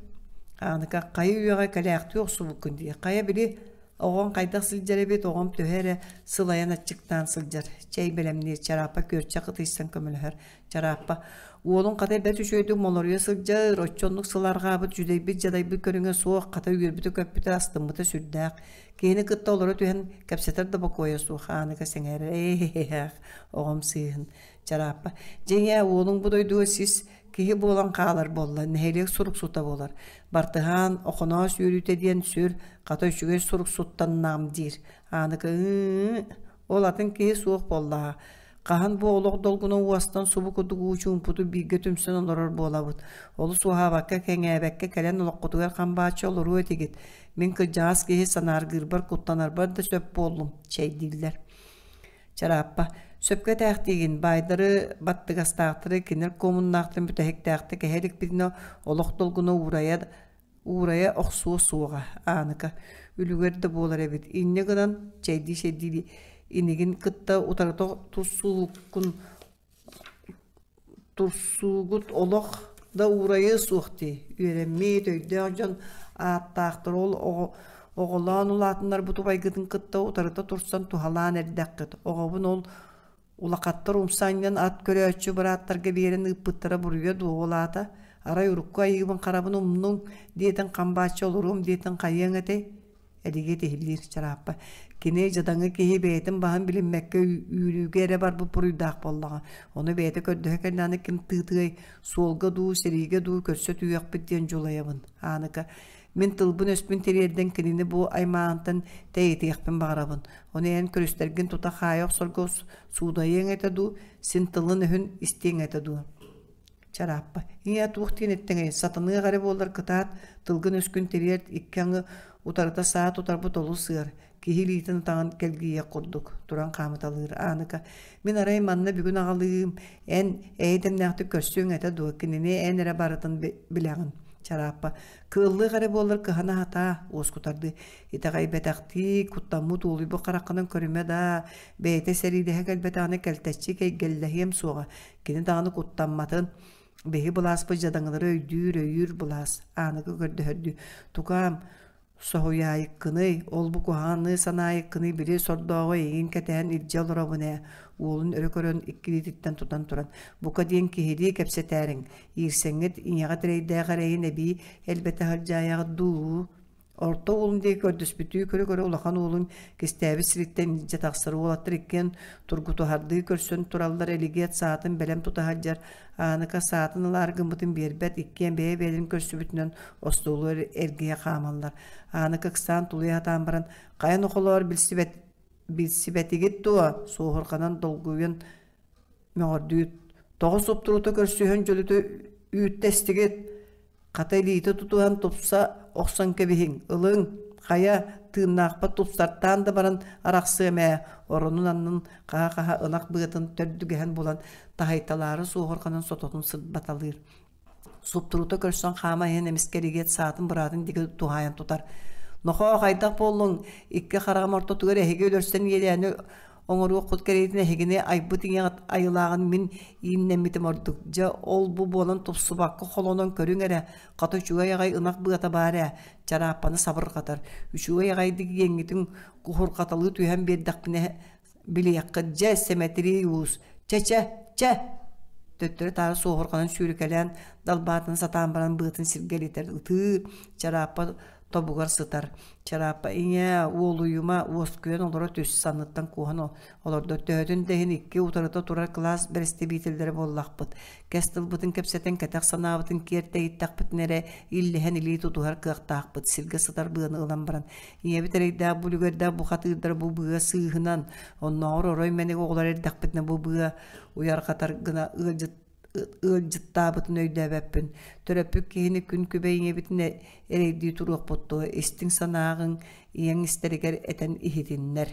Ааныка, хайа үйэҕэ кэлээхтии охсубуккун дии, хайа били оҕоҥ хайдах сылдьар эбит, оҕом төһө эрэ сылайан аччыктаан сылдьар, чэй бэлэмниир, Чарааппа күөрчэх ытыйсан көмөлөһөр. Чарааппа, уолуҥ хата бэрт үчүгэйдик молоруйа сылдьар, оччо оннук сылаарҕаабыт, дьүдэйбит-дьадайбыт көрүҥэ суох, хата үөрбүтэ-көппүтэ, астыммыта сүрдээх. Киһини кытта олоро түһэн кэпсэтэр да бокуойа суох, Ааныка сэҥээрэр, ээ оҕом сыыһын. Чарааппа, дьиҥэ, уолуҥ бу дойдуга сис киһи буолан хаалар буолла, нэһилиэк суруксута буолар. Бартыһаан Охоноос үөрүүтэ диэн сүр, хата үчүгэй суруксуттаннаҕым диир. Ааныка ыы ол атын киһи суох буоллаҕа. Хаһан бу олох долгуна уостан субу курдук уу чуумпуту бииргэ түмсэн олорор буолабыт. Олус уһаабакка, кэҥээбэккэ кэлэн олоххутугар хамбааччы олоруо этигит. Мин кырдьаҕас киһи санааргыырбар, куттанарбар да сөп буоллум, чэйдииллэр. Чарааппа, сөпкө этээхтиигин, баайдары, баттыгастаахтары, кинилэр куомуннаахтарын бүтэһиктээхтик эһэ иликпитинэ олох долгуна уурайа, уурайа охсуо суоҕа, Ааныка, үлүгэр да буолар эбит. Инньэ гынан, чэйдии-чэйдии инигин кытта утарыта турсууккун Турсуугут олох да уурайыа суох дии, үөрэммит, өйдөөх дьон ааттаахтар ол оҕолоон улаатыннарбыт убайгытын кытта утарыта турсан туһалаан эрдэххит. Оҕобун ол улахаттар умса анньан ат көрөөччү бырааттарга биэрэн ыыппыттара буруйа дуо ол аата? Арай урукку айыыбын-харабын умнуҥ диэтин хам бааччы олоруом диэтин хайыаҥ этэй? Эдиги тиһилиир Чарааппа. Кини дьадаҥы киһи бэйэтин баһын билиммэккэ үүрүүгэ эрэ барбыт буруйдаах буоллаҕа. Ону бэйэтэ көрдөһө кэллэҕинэ ким тыытыай, суолга дуу, сэриигэ дуу көрсө түһүөхпүт диэн дьулайабын. Ааныка, мин тылбын-өспүн тириэрдэн кинини бу аймааһынтан тэйитиэхпин баҕарабын. Ону эн көрүстэргин тута хаайа охсорго суудайыаҥ этэ дуу, син тылын-өһүн истиэҥ этэ дуу. Чарааппа, ийээ туох диэн эттэҥэй, сатаныах эрэ буоллар кытаат, тылгын-өскүн тириэрт, икки аҥы утарыта саа тутарбыт олус ыар, киһи илиитин атаҕын кэлгийиэх курдук, туран хаамыталыыр. Ааныка, мин арай манна бүгүн аҕалыым, эн эйэ дэмнээхтик көрсүөҥ этэ дуо, кинини эн эрэ барытын билэҕин. Чарааппа кыаллыах эрэ буоллар кыһана сатаа, уоскутардыы итэҕэйбэтэхтии, куттаммыт уолуйбут хараххынан көрүмэ даа, бэйэтэ сэриилэһэ кэлбэтэҕинэ кэлтэччи кэйгэллэһиэм суоҕа, кини даҕаны куттамматын. Биһи былааспыт дьадаҥылары өйдүүр, өйүүр былаас, Ааныгы көрдөһөрдүү, тукаам, Соһуйаайыккыный, ол-бу куһаҕанныы санаайыккыный били сордооҕу эйигин кэтэһэн илдьэ олоробун ээ, уолун өрө көрөн икки илиититтэн тутан туран, бука диэн киһилии кэпсэтээриҥ, иирсэҥҥит ийэҕит эрэйдээх эрэйин эбии элбэтэ сылдьаайаҕыт дуу Орто уолун диэки көрдөспүттүү көрө-көрө улахан уолун кистээбит сириттэн илдьэ тахсар уолаттар иккиэн тургутуһардыы көрсөн тураллар Элигиэт саатын бэлэм тута сылдьар Ааныка саатын ылаары гыммытын биэрбэт, иккиэн бэйэ-бэйэлэрин көрсүбүтүнэн остуолу эргийэ хаамаллар. Ааныка ыксаан тулуйа сатаан баран, «Хайа нохолоор билсибэт, билсибэтигит дуо?» суоһурҕанан долгуйан мөҕөрдүү «Тоҕо суптурута көрсүһэн дьөлүтэ үүттэстигит? Хата илиитэ тутуһан тупса охсон кэбиһиҥ, ылыҥ, хайа, тыыннаахпар тупсартаан да баран арахсыам ээ, оронун аннын хаһа-хаһа ынах быатын төрдүгэһэн булан таһайталаары суоһурҕанан сототун сырбаталыыр. Суптурута көрсөн хаама иһэн эмискэ эригиэт саатын быраатын диэки туһаайан тутар. Нохоо, хайдах буоллуҥ? Икки хараҕым ортотугар эһиги өлөрсөн иэдээни оҥоруоххут кэриэтин эһигини айбыт ийэҕит айылааҕын мин ииннэммитим ордук. Дьэ, ол-бу буолан тупсубакка холонон көрүҥ эрэ, хата үчүгэй аҕай ынах быата баар ээ, чарааппаны сабырҕатар. Үчүгэй аҕайдык иэҥҥитин куһурҕаталыы түһэн биэрдэхпинэ билиэххит, дьэ, сэмэтирий уус, чэ-чэ, чэ! Төттөрү-таары суоһурҕанан сүүрүкэлээн далбаатана сатаан баран быатын сиргэ илитэр, ытыыр, чарааппа тобугар сытар. Чарааппа ийээ, уолуйума, уоскуйан олоро түс, санныттан кууһан олордо. Төһөтүн да иһин икки утарыта турар кылаас бэрэстэбиитэллэрэ буоллахпыт. Кэс тылбытын кэпсэтэн, кэтэх санаабытын киэр тэйиттэхпитинэ эрэ иллэһэн илии тутуһар кыахтаахпыт. Сиргэ сытар быаны ылан баран, ийэбит эрэйдээх бу үлүгэрдээх бухатыырдара бу быа сыыһынан, оннооҕор орой мэник оҕолор эрдэхпитинэ бу быа уйарҕатар гына ыалдьыт ыалдьыттаабытын өйдөөбөппүн. Төрөппүт киһини күн күбэй ийэбитин эрэйдии туруохпут дуо, истиҥ санааҕыҥ ийэҥ истэригэр этэн иһитиннэр.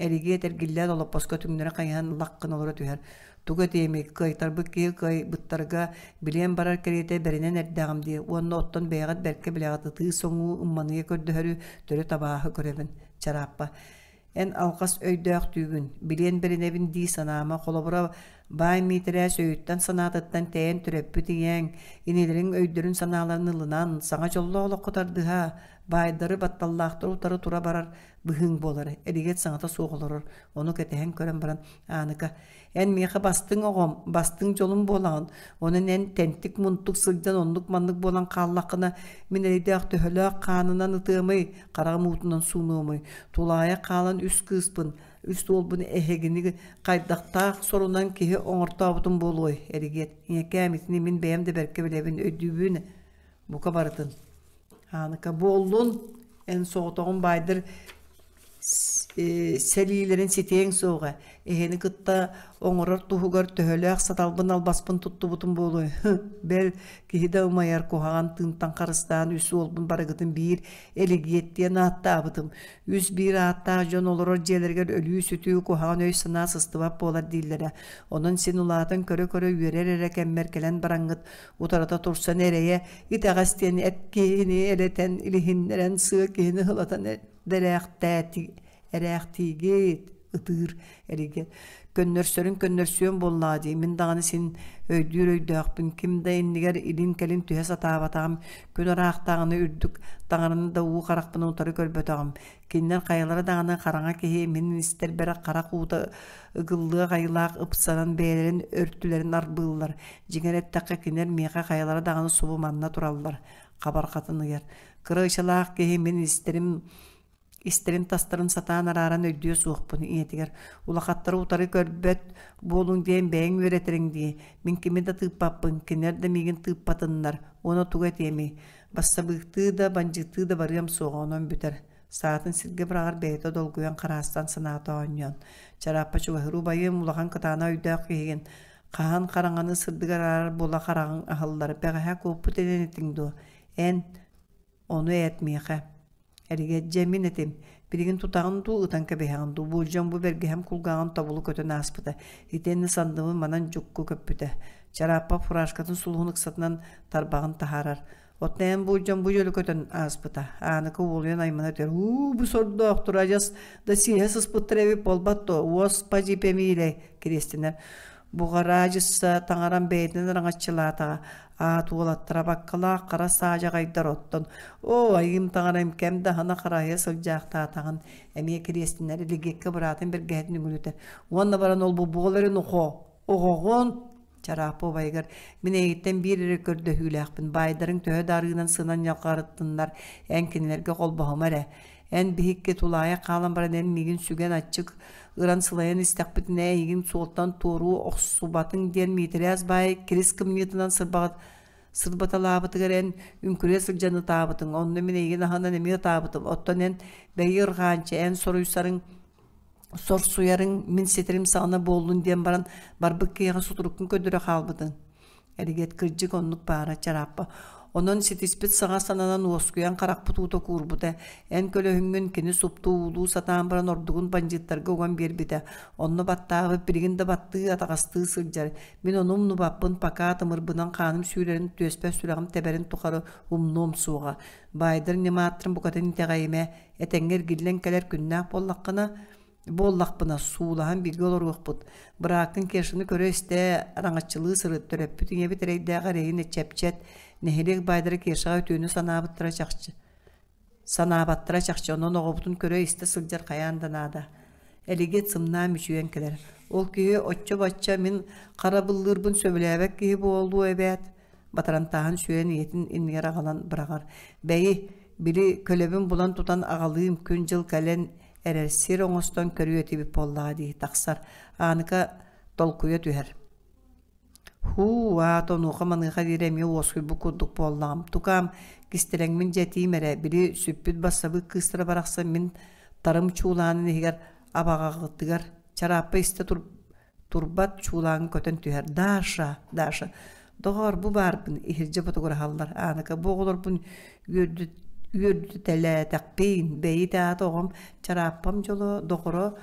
Эригиэт эргиллээт олоппоско түҥнэри хайыһан лах гына олоро түһэр. Тугу этиэмий, кыайтарбыт киһи кыайбыттарга билиэн барар кэриэтэ бэринэн эрдэҕим дии уонна оттон бэйэҕит бэркэ билэҕит ытыы-соҥуу ымманыйа көрдөһөрү төрүт абааһы көрөбүн. Чарааппа Эн алҕас өйдөөхтүүгүн, билиэн бэринэбин дии санаама, холобура, баай Миитэрээс өйүттэн-санаатыттан тэйэн төрөппүт ийэҥ, инилэриҥ өйдөрүн-санааларын ылынан, саҥа дьоллоох олоххо тардыһа, баайдары, батталлаахтары утары тура барар быһыыҥ буолар. Эдигэт саҥата суох олорор, ону кэтэһэн көрөн баран, Ааныка, эн миэхэ бастыҥ оҕом, бастыҥ дьолум буолаҕын, онон эн тэнтик-мунтук сылдьан оннук-маннык буолан хааллаххына, мин эрэйдээх төһөлөөх хаанынан ытыамый, хараҕым уутунан суунуомуй, тулаайах хаалан үс кыыспын, үс уолбун эһигини хайдахтаах сорунан киһи оҥортообутум буолуой, эригиэт, ийэкээм итини мин бэйэм да бэркэ билэбин, өйдүүбүн, бука барытын. Ааныка, буоллун, эн соҕотоҕун баайдар сэлиилэрин ситиэҥ суоҕа, эһэни кытта оҥорор туһугар төһөлөөх саталбын албаспын туттубутум буолуой, бэл, киһи да умайар куһаҕан тыынтан харыстаан үс уолбун барыгытын биир Элигиэт диэн ааттаабытым. Үс биир ааттаах дьон олорор дьиэлэригэр өлүү-сүтүү, куһаҕан өй-санаа сыстыбат буолар дииллэрэ. Онон син улаатан көрө-көрө үөрэр эрэ кэммэр кэлэн бараҥҥыт утарыта турсан эрэйэ итэҕэс диэн эт киһини элэтэн, илиһиннэрэн, сыа киһини ыһылатан эрээхтиигит ытыыр эригэ көннөрсөрүн көннөрсүөн буоллаҕа дии мин даҕаны син өйдүүр өйдөөхпүн ким да иннигэр илин-кэлин түһэ сатаабатаҕым күн ыраахтааҕыны үрдүк таҥараны да уу харахпын утары көрбөтөҕүм кинилэр хайалара даҕаны хараҥа киһи мин истэрбэр харах уута ыгыллыах айылаах ыпсаран бэйэлэрин өртүлэрин арбыыллар дьиҥэр эттэххэ кинилэр миэхэ хайалара даҕаны субу манна тураллар хабарҕатын ыйар Кыра ычалаах киһи мин истэрим истэрин тастарын сатаан арааран өйдүө суохпун ийэтигэр улахаттары утары көрбөт буолуҥ диэн бэйэҥ үөрэтэриҥ дии мин кими да тыыппаппын кинилэр да миигин тыыппатыннар уонна тугу этиэмий бассабыыктыы да бандьыыттыы да барыам суоҕа онон бүтэр саатын сиргэ быраҕар бэйэтэ долгуйан хараастан санаата оонньоон чарааппа чугаһыр убайым улахан кытаана өйдөөх киһигин хаһан хараҥаны сырдыгы араарар буола хараҕыҥ аһыллар бэҕэһээ куоппут эн этиҥ дуо Эн ону эт миэхэ. Эригэ дьэ мин этим. Билигин тутаҕын дуу, ытан кэбиһэҕин дуу. Буулдьам бу бэргэһэм кулгааҕын тобулу көтөн ааспыта. Итиэннэ сандыбын манан дьукку көппүтэ. Чарааппа фуражкатын сулуһун ыксатынан тарбаҕын таһаарар. Оттон эн бу дьон бу дьөлө көтөн ааспыта. Ааныка уолуйан аймана түһэр. Уу, бу сордоохтор адьас да сиэһэ сыспыттар эбит буолбат дуо? Уоспа дьипэмиилэй кириэстэнэр. Буҕараадьысса таҥарам бэйэтинэн араҥаччылаатаҕа. Аат уолаттара баккалаах хара саадьаҕайдар оттон. Оо, айыым таҥарам кэм да аһына харайа сылдьаахтаатаҕын. Эмиэ кириэстэнэр Илигиэккэ быраатын бэргэһэтин үҥүлүтэр. Уонна баран ол бу буол эрин охо. Оҕоҕун Чарааппа убайыгар мин эйигиттэн биир эрэ көрдөһүүлээхпин баайдарыҥ төһө да арыынан сынан ньалҕарыттыннар эн кинилэргэ холбоһума эрэ эн биһикки тулаайах хаалан баран эн миигин сүгэн аччык ыран сылайан истэхпитинэ эйигин суолтан туоруу охсубатыҥ диэн Миитэрээс баай кирис кымньыытынан сырбаҕыт сырбаталаабытыгар эн үҥкүрэ сылдьан ытаабытыҥ онно мин эйигин аһынан эмиэ ытаабытым оттон эн бэйи ырҕаанчы эн соруйсарыҥ сорсуйарыҥ мин ситэрим саҕана буоллун диэн баран барбыт киһиэхэ сутуруккун көрдөрө хаалбытыҥ эригиэт кырдьык оннук баара чарааппа онон ситиспит саҥа сананан уоскуйан харахпыт уута куурбута эн көлөһүҥҥүн кини супту уулуу сатаан баран ордугун бандьыыттарга уган биэрбитэ онно баттаабыт билигин да баттыы атаҕастыы сылдьар мин ону умнубаппын пока тымырбынан хааным сүүрэрин түөспэр сүрэҕим тэбэрин тухары умнуом суоҕа баайдар ньымааттарын букатын итэҕэйимэ Этэҥҥэ эргиллэн кэлэр күннээх буоллаххына, буоллахпына, суулаһан бииргэ олоруохпут. Бырааккын Кешаны көрө-истэ, араҥаччылыы сырыт, төрөппүт ийэбит эрэйдээх эрэйин чэпчэт, нэһилиэк баайдара Кешаҕа үтүөнү санаабыттара чахчы. Санаабаттара чахчы, онон оҕобутун көрө-истэ сылдьар хайаан да наада. Элигиэт сымнаан мүчүйэн кэлэр. Ол киһи оччо-бачча мин харабыллыырбын сөбүлээбэт киһи буолуо эбээт. Батарантааһын сүөрэн ийэтин иннигэр аҕалан быраҕар. Бэйи, били көлөбүн булан тутан аҕалыым күн-дьыл кэлэн эрэр сир оҥостон көрүө этибит буоллаҕа дии тахсар. Ааныка толкуйа түһэр. Һуу, аата онуоха-маныаха диэри эмиэ уоскуйбут курдук буоллаҕым. Тукаам, кистэлэҥмин дьэ этиим эрэ, били сүппүт бассабыык кыыстара барахсан мин тарым чуулаанын иһигэр абаҕаҕытыгар чарааппа истэ тур турбат чуулааҥҥа көтөн түһэр Даша Даша доҕоор бу баарбын иһирдьэ ботугураһаллар Ааныка бу оҕолорбун үөрдүтэлээтэхпин бэйи аата оҕом чарааппам дьоло доҕоро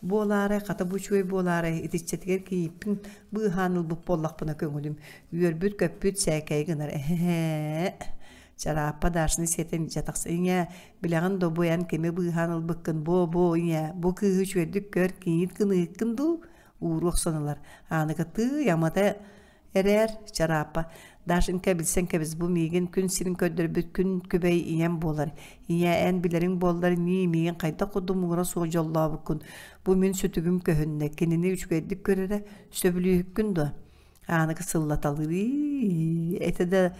буолаарай хата бу үчүгэй буолаарай итиччэтигэр кийииппин быыһаан ылбыт буоллахпына көҥүлүм үөрбүт-көппүт сээкэйи гынар эһээ Чарааппа Дашаны сиэтэн илдьэ тахса ийээ билэҕин да бу эн кими быыһаан ылбыккын бу бу ийээ бу кыыһы үчүгэйдик көр кийиит гыныыккын дуу ууруох саналар Ааныка тыый амата эрээр Чарааппа Дашенька билсэн кэбис бу миигин күн сирин көрдөрбүт күн күбэй ийэм буолар ийээ эн билэриҥ буоллар нии миигин хайдах курдук муҥура суох дьоллообуккун бу мин сүтүгүм көһүннэ кинини үчүгэйдик көр эрэ сөбүлүүһүккүн дуо Ааныгы сыллаталыыр этэ да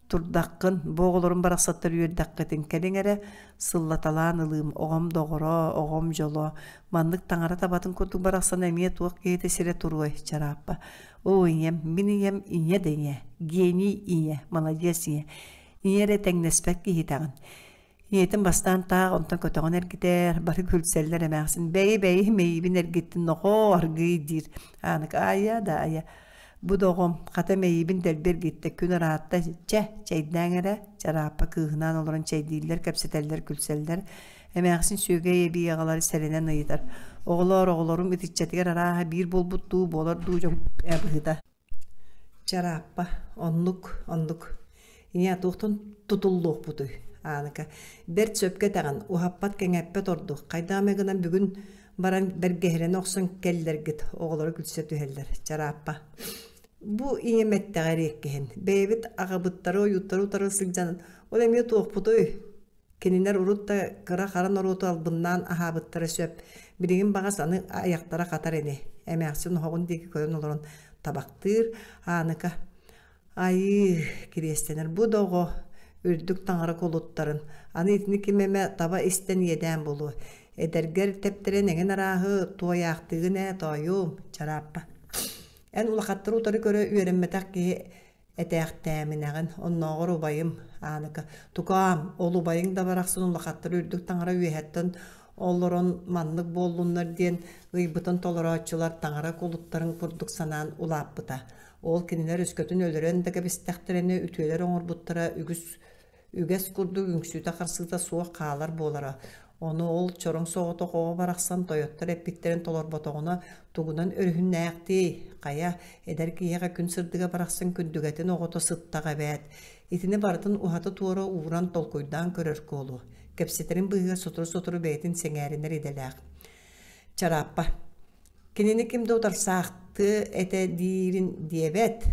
турдаххын бу оҕолорум барахсаттар үөрдэххитин кэлиҥ эрэ сыллаталаан ылыым оҕом доҕоро оҕом дьоло маннык таҥара табатын курдук барахсан эмиэ туох киһитэ сирэ туруой чарааппа оо ийэм мин ийэм ийэ да ийэ гений ийэ маладьыас ийэ ийэ эрэ тэҥнэспэт киһитэҕин Ийэтин бастаан таах онтон көтөҕөн эргитэр, бары күлсэллэр эмээхсин бэйи-бэйи мэйиибин эргиттин нохоо аргыый диир. Аанык айа да айа. Бу да оҕом хата мэйиибин дэлби эргиттэ күн ыраатта чэ чэйдээҥ эрэ чарааппа кыыһынаан олорон чэйдииллэр кэпсэтэллэр күлсэллэр эмээхсин сүөгэй эбии аҕалар сэрэнэн ыйытар оҕолоор оҕолорум итиччэтигэр арааһа биир буолбут дуу буолар дуу дьон быһыыта Чарааппа, оннук, оннук. Ийээ, туохтан тутуллуохпутуй? Ааныка, бэрт сөпкө этэҕин, уһаппат-кэҥэппэт ордук. Хайдах эмэ гынан бүгүн баран бэргэһэлэнэ охсон кэллэргит, оҕолоро күлсэ түһэллэр. Чарааппа, бу ийэм эттэҕэ эриэккэһин. Бэйэбит аҕабыттары, ойууттары утары сылдьан, ол эмиэ туохпутуй? Кинилэр урут да кыра-хара норуоту албыннаан аһаабыттара сөп, билигин баҕас аны айахтара хатар ини, эмээхсин оһоҕун диэки көрөн олорон табахтыыр, Ааныка «Айыы, кириэстэнэр бу да оҕо, үрдүк таҥара кулуттарын, аны итини ким эмэ таба истэн иэдээн буолуо, эдэргэр тэптэрэн эҥин арааһы туойаахтыыгын ээ, тоойуом, чарааппа. Эн улахаттары утары көрө үөрэммэтэх киһи Этээхтээминэҕин, оннооҕор убайым, Ааныка, тукаам, ол убайыҥ да барахсан улахаттар үрдүк таҥара үөһэттэн олорон маннык буоллуннар диэн ыйбытын толорооччулар таҥара кулуттарын курдук санаан улааппыта. Ол кинилэр өскөтүн өлөрөн да кэбистэхтэринэ үтүөлэр оҥорбуттара үгүс үгэс курдук үҥсүүтэ-харсыыта суох хаалар буолара. Ону ол чороҥ соҕотох оҕо барахсан тойоттор эппиттэрин толорботоҕуна тугунан өрүһүннээхтиэй, хайа, эдэр киһиэхэ күн сырдыга барахсан күндүгэтин оҕото сыттаҕа эбээт. Итини барытын уһаты-туора ууран толкуйдаан көрөр куолу. Кэпсэтэрин быыһыгар сотору-сотору бэйэтин сэҥээринэр идэлээх. Чарааппа. Кинини ким да утарсаахтыа этэ диирин диэбэт.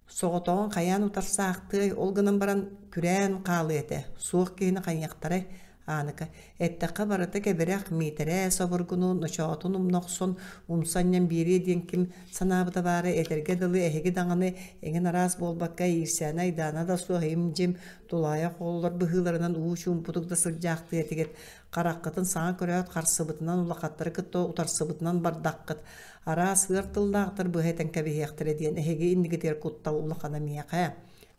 Соҕотоҕун хайаан утарсаахтыай, ол гынан баран күрээн хаалыа этэ, суох киһини хайыахтарай, Ааныка, эттэххэ барыта кэбирэх, Миитэрээ собургуну ночоотун умна охсон, умса анньан биэриэ диэн ким санаабыта баара этэргэ дылы эһиги даҕаны эҥин араас буолбакка иирсээнэ-айдаана да суох им-дьим, тулаайах оҕолор быһыыларынан уу чуумпутук да сылдьаахтыа этигит, хараххытын саҥа көрөөт харсыбытынан улахаттары кытта утарсыбытынан бардаххыт, араас ыар тыллаахтар быһа этэн кэбиһиэхтэрэ диэн эһиги иннигитигэр куттал улахана миэхэ.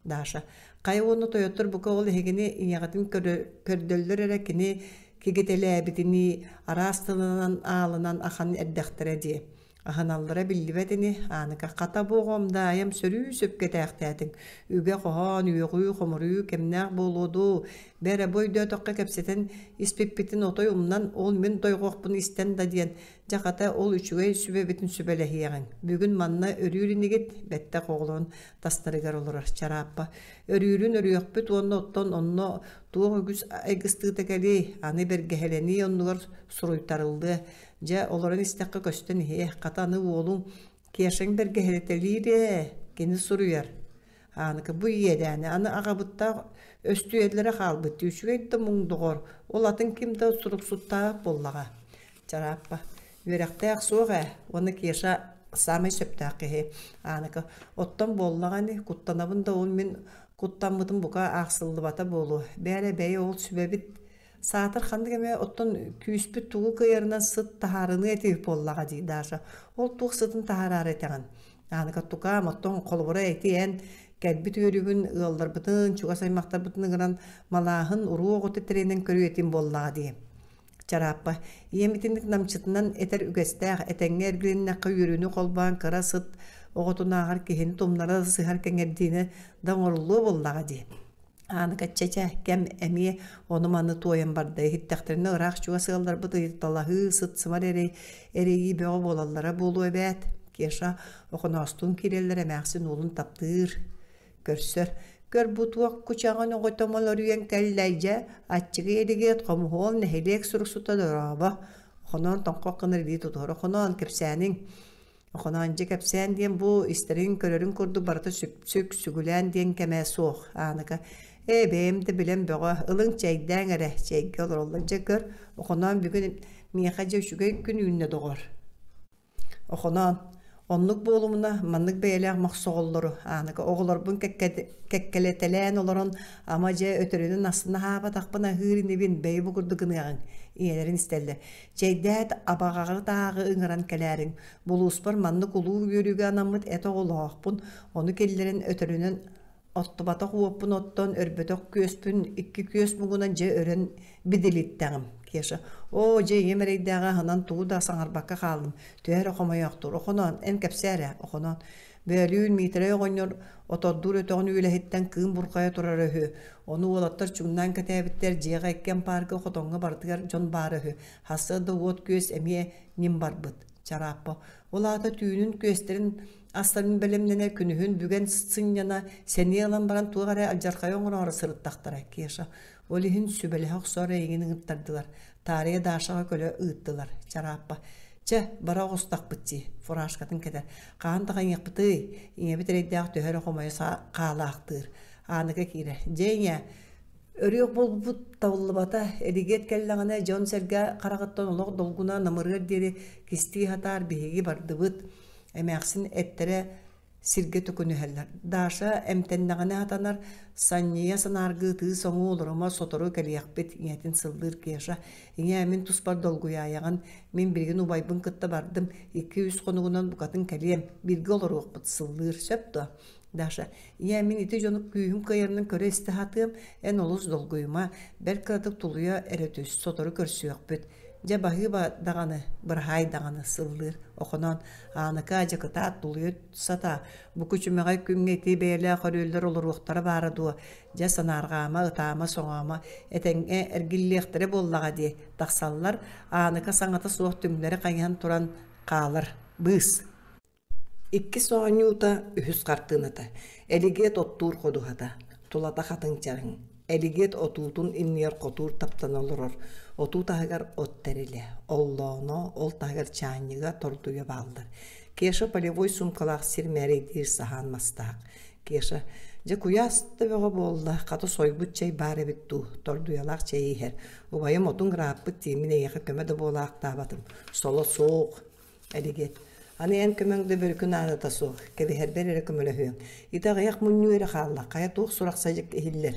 Даша, хайа уонна тойоттор бука ол эһигини ийэҕитин көрдөллөр эрэ кини кигитэлээбитинии араас тылынан аалынан ахан эрдэхтэрэ дии. Аһыналлара биллибэт ини, Ааныка, хата бу оҕом Даайам сөрүү сөпкө этээхтээтиҥ. Үгэ-хоһоон, үөҕүү-хомуруйуу кэмнээх буолуо дуу, бээрэ бу өйдөөтөххө кэпсэтэн испиппитин отой умнан, ол мин дойҕохпун истэн да диэн, дьэ хата ол үчүгэй сүбэбитин сүбэлэһиэҕиҥ. Бүгүн манна өрүүр инигит, бэттэх оҕолорун тастарыгар олорор Чарааппа. Өрүүрүн өрүөхпүт уонна оттон онно туох үгүс айгыстыыта кэлиэй, аны бэргэһэлэнии оннугар суруйтарыллыа. Дьэ, олорон истэххэ көстөн иһиэ, хата аны уолуҥ Кешаҥ бэргэһэлэтэлиир ээ, кини суруйар. Ааныка бу иэдээни аны аҕабыттаах өстүйэллэрэ хаалбыт дии, үчүгэй да муҥ доҕор, ол атын ким да суруксуттаабат буоллаҕа. Чарааппа, үөрэхтээх суох ээ, уонна Кеша саамай сөптөөх киһи. Ааныка, оттон буоллаҕа ини, куттанабын да ол мин куттаммытым бука аахсыллыбата буолуо. Бээрэ бэйэ ол сүбэбит Саатар ханнык эмэ оттон күүспүт тугу кыайарынан сыт таһаарыныы этибит буоллаҕа дии Даша. Ол туох сытын таһаараары этэҕин? Ааныка тукаам, оттон холобура ити эн кэлбит үөрүүгүн ыалларбытын, чугас аймахтарбытын ыҥыран малааһын уруу оҕото тэринэн көрүү этим буоллаҕа дии. Чарааппа, ийэм итинник намчытынан этэр үгэстээх, этэҥҥэ эргилиннэххэ үөрүүнү холбоон кыра сыт оҕотунааҕар киһини тумнара сыһар кэҥэрдиини да оҥоруллуо буоллаҕа дии. Ааныка чэ-чэ, кэм эмиэ ону-маны туойан барда, иһиттэхтэринэ ыраах-чугас ыалларбыт ыйыталаһыы, сыт-сымар эрэй, эрэйии бөҕө буолаллара буолуо эбээт. Кеша Охоноостуун киирэллэр эмээхсин уолун таптыыр, көрсөр. Көр бу туох кучаҕын оҕото молоруйан кэллэ дьэ, аччыгый эригиэт хомуһуол нэһилиэк суруксута дорообо. Охоноон тоҥхох гынар илии тутуһар. Охоноон кэпсээниҥ Охоноон дьэ кэпсээн диэн бу истэрин көрөрүн курдук барыта сүпсүк, сүгүлээн диэн кэмэ суох. Ааныка ээ бэйэм да билэн бөҕө, ылыҥ чэйдээҥ эрэ, чэйгэ олороллор дьэ көр, Охоноон бүгүн миэхэ дьэ үчүгэй күн үүннэ доҕор. Охоноон оннук буолумуна маннык бэйэлээх мохсоҕоллору Ааныка оҕолорбун кэккэлэтэлээн олорон ама дьэ өтөрүнэн астына аһаабатахпын аһыыр инибин бэйи бу курдук гыныаҕыҥ ийэлэрин истэллэр Чэйдээт, абаҕаҕыт ааҕы ыҥыран кэлээриҥ, булууспар маннык улуу үөрүүгэ анаммыт эт оҕолоохпун, ону киллэрэн өтөрүнэн оттубатах уоппун оттон, өрбөтөх күөспүн икки күөс муҥунан дьэ өрөн бидилиттэҕим. Кеша, оо, дьэ ийэм эрэйдээҕи аһынан тугу да саҥарбакка хааллым, төһө эрэ хомойоохтуур. Охоноон, эн кэпсээ эрэ, Охоноон. Бөөлүүн Миитэрэй оҕонньор отордуур өтөҕүн үөлэһиттэн кыым бурҕайа турара үһү. Ону уолаттар чуҥнаан кэтээбиттэр, дьиэҕэ икки ампаарга хотоҥҥо барытыгар дьон баара үһү. Сарсыарда уот-күөс эмиэ ньим барбыт. Чарааппа. Ол аата түүнүн күөстэрин астарын бэлэмнэнэ, күнүһүн бүгэн сынньана, сэниэ ылан баран туох эрэ алдьархайы оҥороору сырыттахтара, Кеша. Ол иһин сүбэлэһэ охсоор эйигин ыҥыртардылар. Таарыйа Дашаҕа көлө ыыттылар. Чарааппа. Чэ, бара оҕустахпыт дии, фуражкатын кэтэр. Хаһан да хайыахпытый, ийэбит эрэйдээх төһө эрэ хомойо хаалаахтыыр. Ааныка киирэр. Дьэ ийээ, өрүөх буолбут табыллыбата, Эдигиэт кэллэҕинэ дьон-сэргэ хараҕыттан олох долгуна намырыар диэри кистии сатаар биһиги бардыбыт. Эмээхсин эттэрэ сиргэ төкүнүһэллэр. Даша эмтэннэҕинэ сатанар, санньыйа санааргыы ытыы-соҥуу олорума сотору кэлиэхпит, ийэтин сыллыыр Кеша. Ийээ, мин туспар долгуйаайаҕын, мин билигин убайбын кытта бардым, 2-3 хонугунан букатын кэлиэм, бииргэ олоруохпут, сыллыыр, сөп дуо? Даша, ийээ, мин ити дьону күүһүм кыайарынан көрө-истэ сатыам, эн олус долгуйума, бэрт кыратык тулуйа эрэ түс, сотору көрсүөхпүт. Дьэ баһыыба даҕаны, быраһаай даҕаны сыллыыр Охоноон Ааныка дьакытаат тулуйа сатаа, бу күчүмэҕэй күҥҥэ ити бэйэлээх өрүөллэр олоруохтара баара дуо, дьэ санаарҕаама, ытаама-соҥоомо, этэҥҥэ эргиллиэхтэрэ буоллаҕа дии, тахсаллар, Ааныка саҥата суох түҥнэри хайыһан туран хаалар, быыс Иккис оонньуута, үһүс хартыыната, Элигиэт оттуур ходуһата. Тулата хатыҥ чараҥ. Элигиэт отуутун иннигэр хотуур таптана олорор. Отуу таһыгар от тэрилэ, оллооно, ол таһыгар чаанньыга, тордуйа бааллар. Кеша полевой суумкалаах сир мээрэйдиир саһаан мастаах. Кеша, дьэ куйаас да бөҕө буолла, хата сойбут чэй баар эбит дуу, тордуйалаах чэйи иһэр. Убайым отуҥ ырааппыт дии, мин эйиэхэ көмө да буолаахтаабатым. Соло суох. Элигиэт, аны эн көмөҥ да бөрүкү наадата суох, кэбиһэрбэр эрэ көмөлөһүөҥ. Ити аҕыйах мунньуу эрэ хаалла, хайа туох сурах-садьык иһиллэр?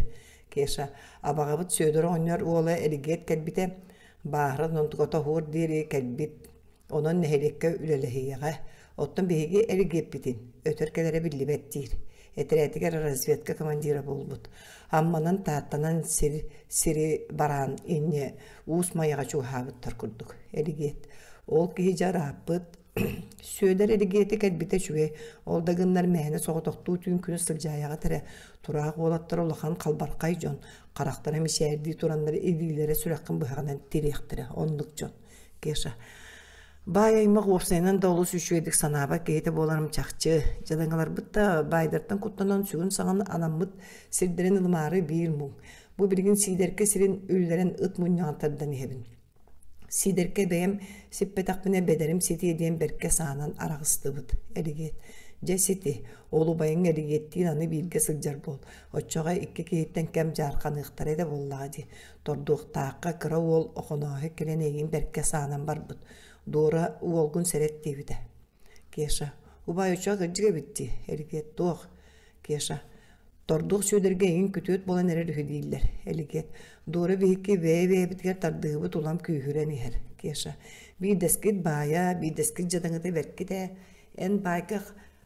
Кеша, абаҕабыт Сүөдэр оҕонньор уола Элигиэт кэлбитэ, бааһыран онтуката уһуор диэри кэлбит, онон нэһилиэккэ үлэлэһиэҕэ. Оттон биһиги эргиэппитин өтөр кэлэрэ биллибэт диир. Этэрээтигэр разведка командира буолбут. Амманан Тааттанан сир сири бараан инньэ Уус Майаҕа чугаһаабыттар курдук. Эргиэт. Ол киһи дьэ ырааппыт. Сүөдэр эргиэти кэлбитэ үчүгэй. Ол да гыннар мээнэ соҕотохтуу түүн күнүс сылдьаайаҕыт эрэ. Тураах уолаттар улахан халбархай дьон. Харахтара мичээрдии тураннар илиилэрэ сүрэххин быһаҕынан тириэхтэрэ. Оннук дьон. Кеша. Баай аймах уопсайынан да олус үчүгэйдик санаабат киһитэ буоларым чахчы. Дьадаҥыларбыт да баайдартан куттанан сүгүн-саҕын анаммыт сирдэрин ылымаары биир муҥ. Бу билигин Сиидэркэ сирин үллэрэн ыт мунньаҕын тардан иһэбин. Сиидэркэ бэйэм сиппэтэхпинэ бэдэрим ситиэ диэн бэркэ саанан араҕыстыбыт. Эригиэт. Дьэ сити, ол убайыҥ Эригиэттиин аны бииргэ сылдьар буол. Оччоҕо икки киһиттэн кэм дьаарханыахтара эрэ буоллаҕа дии. Тордуохтаахха кыра уол Охонооһой кэлэн эйигин бэркэ саанан барбыт. Дора уолгун сэрэт диэбитэ. Кеша, убаай оччоҕо кырдьык эбит дии. Элигиэт туох? Кеша, тордуох Сүөдэргэ эйигин күтүөт буолан эрэр үһү дииллэр. Элигиэт, Дора биһикки бэйэ-бэйэбитигэр тардыһыбыт улам күүһүрэн иһэр. Кеша, биирдэскит баайа, биирдэскит дьадаҥыта бэркит ээ. Эн баайга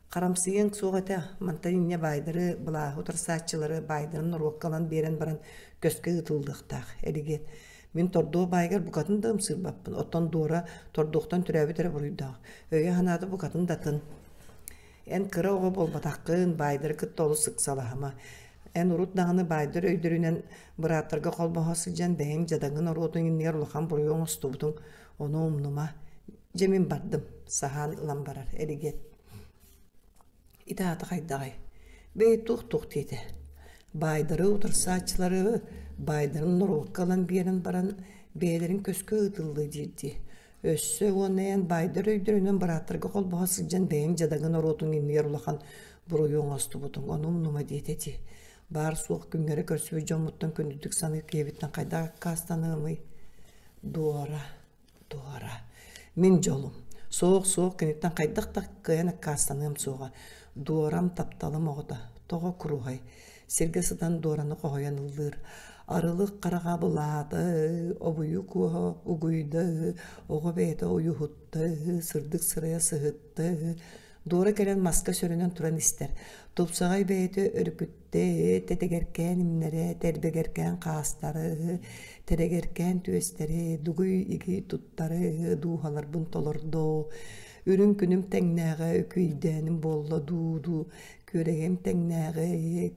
Харамсыйыаҥ суох этэ, мантан инньэ баайдары, былааһы утарсааччылары баайдарын норуокка ылан биэрэн баран көскө ыытыллыахтаах, эригиэт. Мин тордуо баайгар букатын да ымсыырбаппын, оттон Дора тордуохтан төрөөбүт эрэ буруйдаах, өйө-санаата букатын да атын. Эн кыра оҕо буолбатаххын, баайдары кытта олус ыксалаһыма. Эн урут даҕаны баайдар өйдөрүнэн бырааттарга холбоһо сылдьан бэйэҥ дьадаҥы норуотуҥ иннигэр улахан буруйу оҥостубутуҥ, ону умнума. Дьэ мин бардым, саһаан ылан барар, эригиэт. Ити аата хайдаҕый? Бэйи туох-туох диэтэ. Баайдары утарсааччылары баайдарын норуокка ылан биэрэн баран бэйэлэрин көскө ыытыллыы диир дии. Өссө уонна эн баайдар өйдөрүнэн бырааттарга холбоһо сылдьан бэйэҥ дьадаҥы норуотуҥ иннигэр улахан буруйу оҥостубутуҥ, ону умнума диэтэ дии. Баар-суох күҥҥэри көрсүбүт дьоммуттан күндүтүк саныыр киһибиттэн хайдах аккаастаныамый? Дуора Туора. Мин дьолум. Суох, суох, киниттэн хайдах да кыайан аккаастаныам суоҕа. Дуорам тапталым оҕото. Тоҕо куруһай? Сиргэ сытан Дуораны хоһуйан ыллыыр. Арылык хараҕа былаата, обуйу куоһа угуйда, оҕо бэйэтэ уйуһутта, сырдык сырайа сыһытта, Дуора кэлэн маска сөрөнөн туран истэр. Тупсаҕай бэйэтэ өрүкүттэ, тэтэгэркээн имнэрэ, тэрбэгэркээн хаастары, тэрэгэркээн түөстэри, дугуй игий туттары, дууһаларбын толордо. Үрүҥ күнүм тэҥнээҕэ үкүйдээним буолла дуу-дуу, күөрэгэм тэҥнээҕэ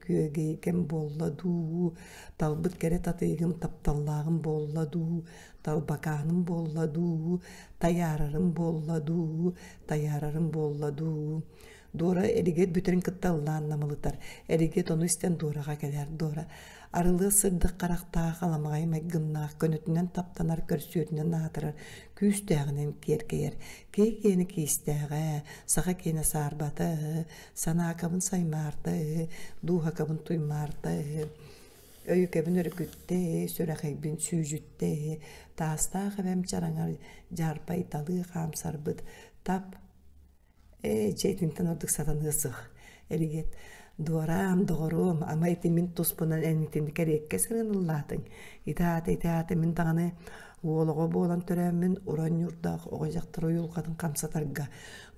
күөгэйгэм буолла дуу, талбыт кэрэ татыйыгым тапталлааҕым буолла дуу, талбакааным буолла дуу, тайаарарым буолла дуу, тайаарарым буолла дуу. Дора эригет бүтэрин кытта ыллаан намылытар. Эригет ону истэн Дораҕа кэлэр. Дора арылыа сырдык харахтаах, аламаҕай майгыннаах, көнөтүнэн таптанар, көрсүөтүнэн аатырар, күүстээҕинэн киэркэйэр. Киһи киэнэ киистээҕэ, саха киэнэ саарбата, санаакабын саймаарта, дууһакабын туймаарта, Өйүкэбин өрүкүттэ, сүрэхийбин сүүдьүттэ, таастаах эбэм чараҥар дьаарбай талыы хаамсарбыт тап ээ дьэ итинтэн ордук сатаныа суох эригиэт дуораам доҕоруом ама ити мин туспунан эн итини кэриэккэ сырын ыллаатыҥ ити аата ити аата мин даҕаны уол оҕо буолан төрөөммүн уран ньуурдаах оҕо дьахтар уйулҕатын хамсатарга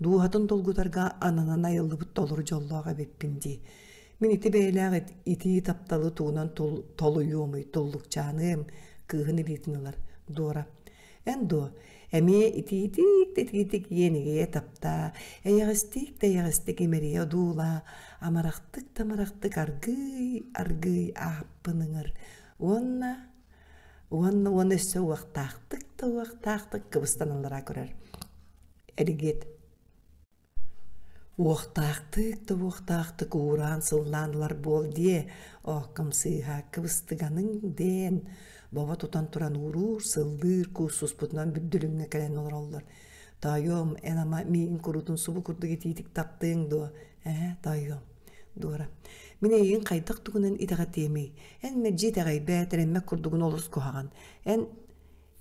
дууһатын долгутарга ананан айыллыбыт толору дьоллоох эбиппин дии Мин ити бэйэлээх итии тапталы тугунан толуйуомуй, туллукчааныам, кыыһын илиитин ылар Дора. Эн дуо, эмиэ итиитик да итиитик иэнигийэ таптаа, эйэҕэстик да эйэҕэстик имэрийэ одуулаа, амарахтык да амарахтык аргыый, аргыый ааппын ыҥыр уонна уонна уонна өссө уохтаахтык да уохтаахтык кыбыстан ыллара көрөр. Эригиэт. Уохтаахтык да уохтаахтык уураан-сыллаан ылар буол диэ, оокком сыыһа, кыбыстыганыҥ диэн бобо тутан туран ууруур, сыллыыр, куустуспутунан бүддүлүҥҥэ кэлэн олороллор. Тоойуом, эн ама миигин куруутун субу курдук итиитик таптыаҥ дуо? Ээ, тоойуом, Дуора, мин эйигин хайдах тугунан итэҕэтиэмий? Эн мэлдьи итэҕэйбэт, эрэммэт курдугун олус куһаҕан. Эн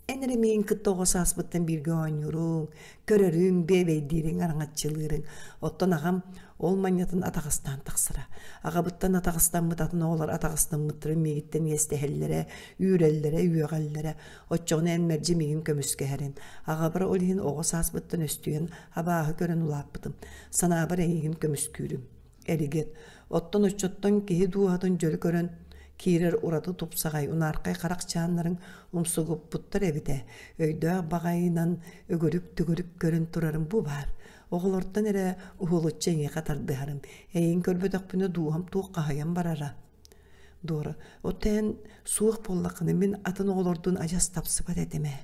Эн эрэ миигин кытта оҕо сааспыттан бииргэ оонньууруҥ, көрөрүҥ, биэбэйдиириҥ, араҥаччылыырыҥ. Оттон аҕам ол манньатын атаҕастаан тахсара. Аҕабыттан атаҕастаммыт атын оҕолор атаҕастаммыттарын миигиттэн иэстэһэллэрэ, үүрэллэрэ, үөҕэллэрэ. Оччоҕуна эн мэлдьи миигин көмүскэһэрин. Аҕабар ол иһин оҕо сааспыттан өстүйэн, абааһы көрөн улааппытым. Санаабар эйигин көмүскүүрүм. Эригит. Оттон оччоттон киһи дууһатын дьөлө көрөн киирэр ураты тупсаҕай, унаархай харахчааннарыҥ умсугуппуттар эбитэ. Өйдөөх баҕайынан өгүрүк-төгүрүк көрөн турарым бу баар. Оҕолортон эрэ уһулуччу эйиэхэ тардыһарым. Эйигин көрбөтөхпүнэ дууһам туох хаһыйан барара. Дора, оттон эн суох буоллаххына мин атын оҕолордуун адьас тапсыбат этим ээ.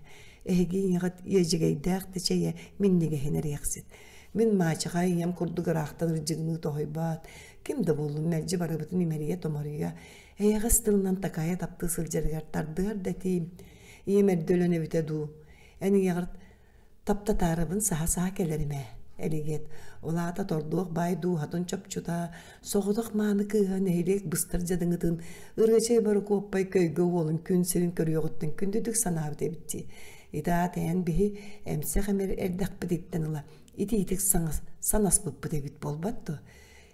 Эһиги ийэҕит иэдьэгэйдээх да чэйэ минньигэһин эриэхсит. Мин маачаха ийэм курдук ыраахтан ырдьыгыныы тоһуйбат, ким да буоллун мэлдьи барыбытын имэрийэ-томоруйа, эйэҕэс тылынан такайа таптыы сылдьарыгар тардыһар да этиим. Ийэм эрдэ өлөн эбитэ дуу, эн ийэҕэр Таптатаарыбын саһа-саһа кэлэрим ээ, Элигиэт, ол аата тордуох баай дууһатын чопчута, соҕотох мааны кыыһа нэһилиэк быстар дьадаҥытын Ырыачай Борокуоппай көйгө уолун күн сирин көрүөҕүттэн күндүтүк санаабыт эбит дии. Ити аата эн биһи эмсэх эмэр эрдэхпититтэн ыла итиитик санаспыппыт эбит буолбат дуо?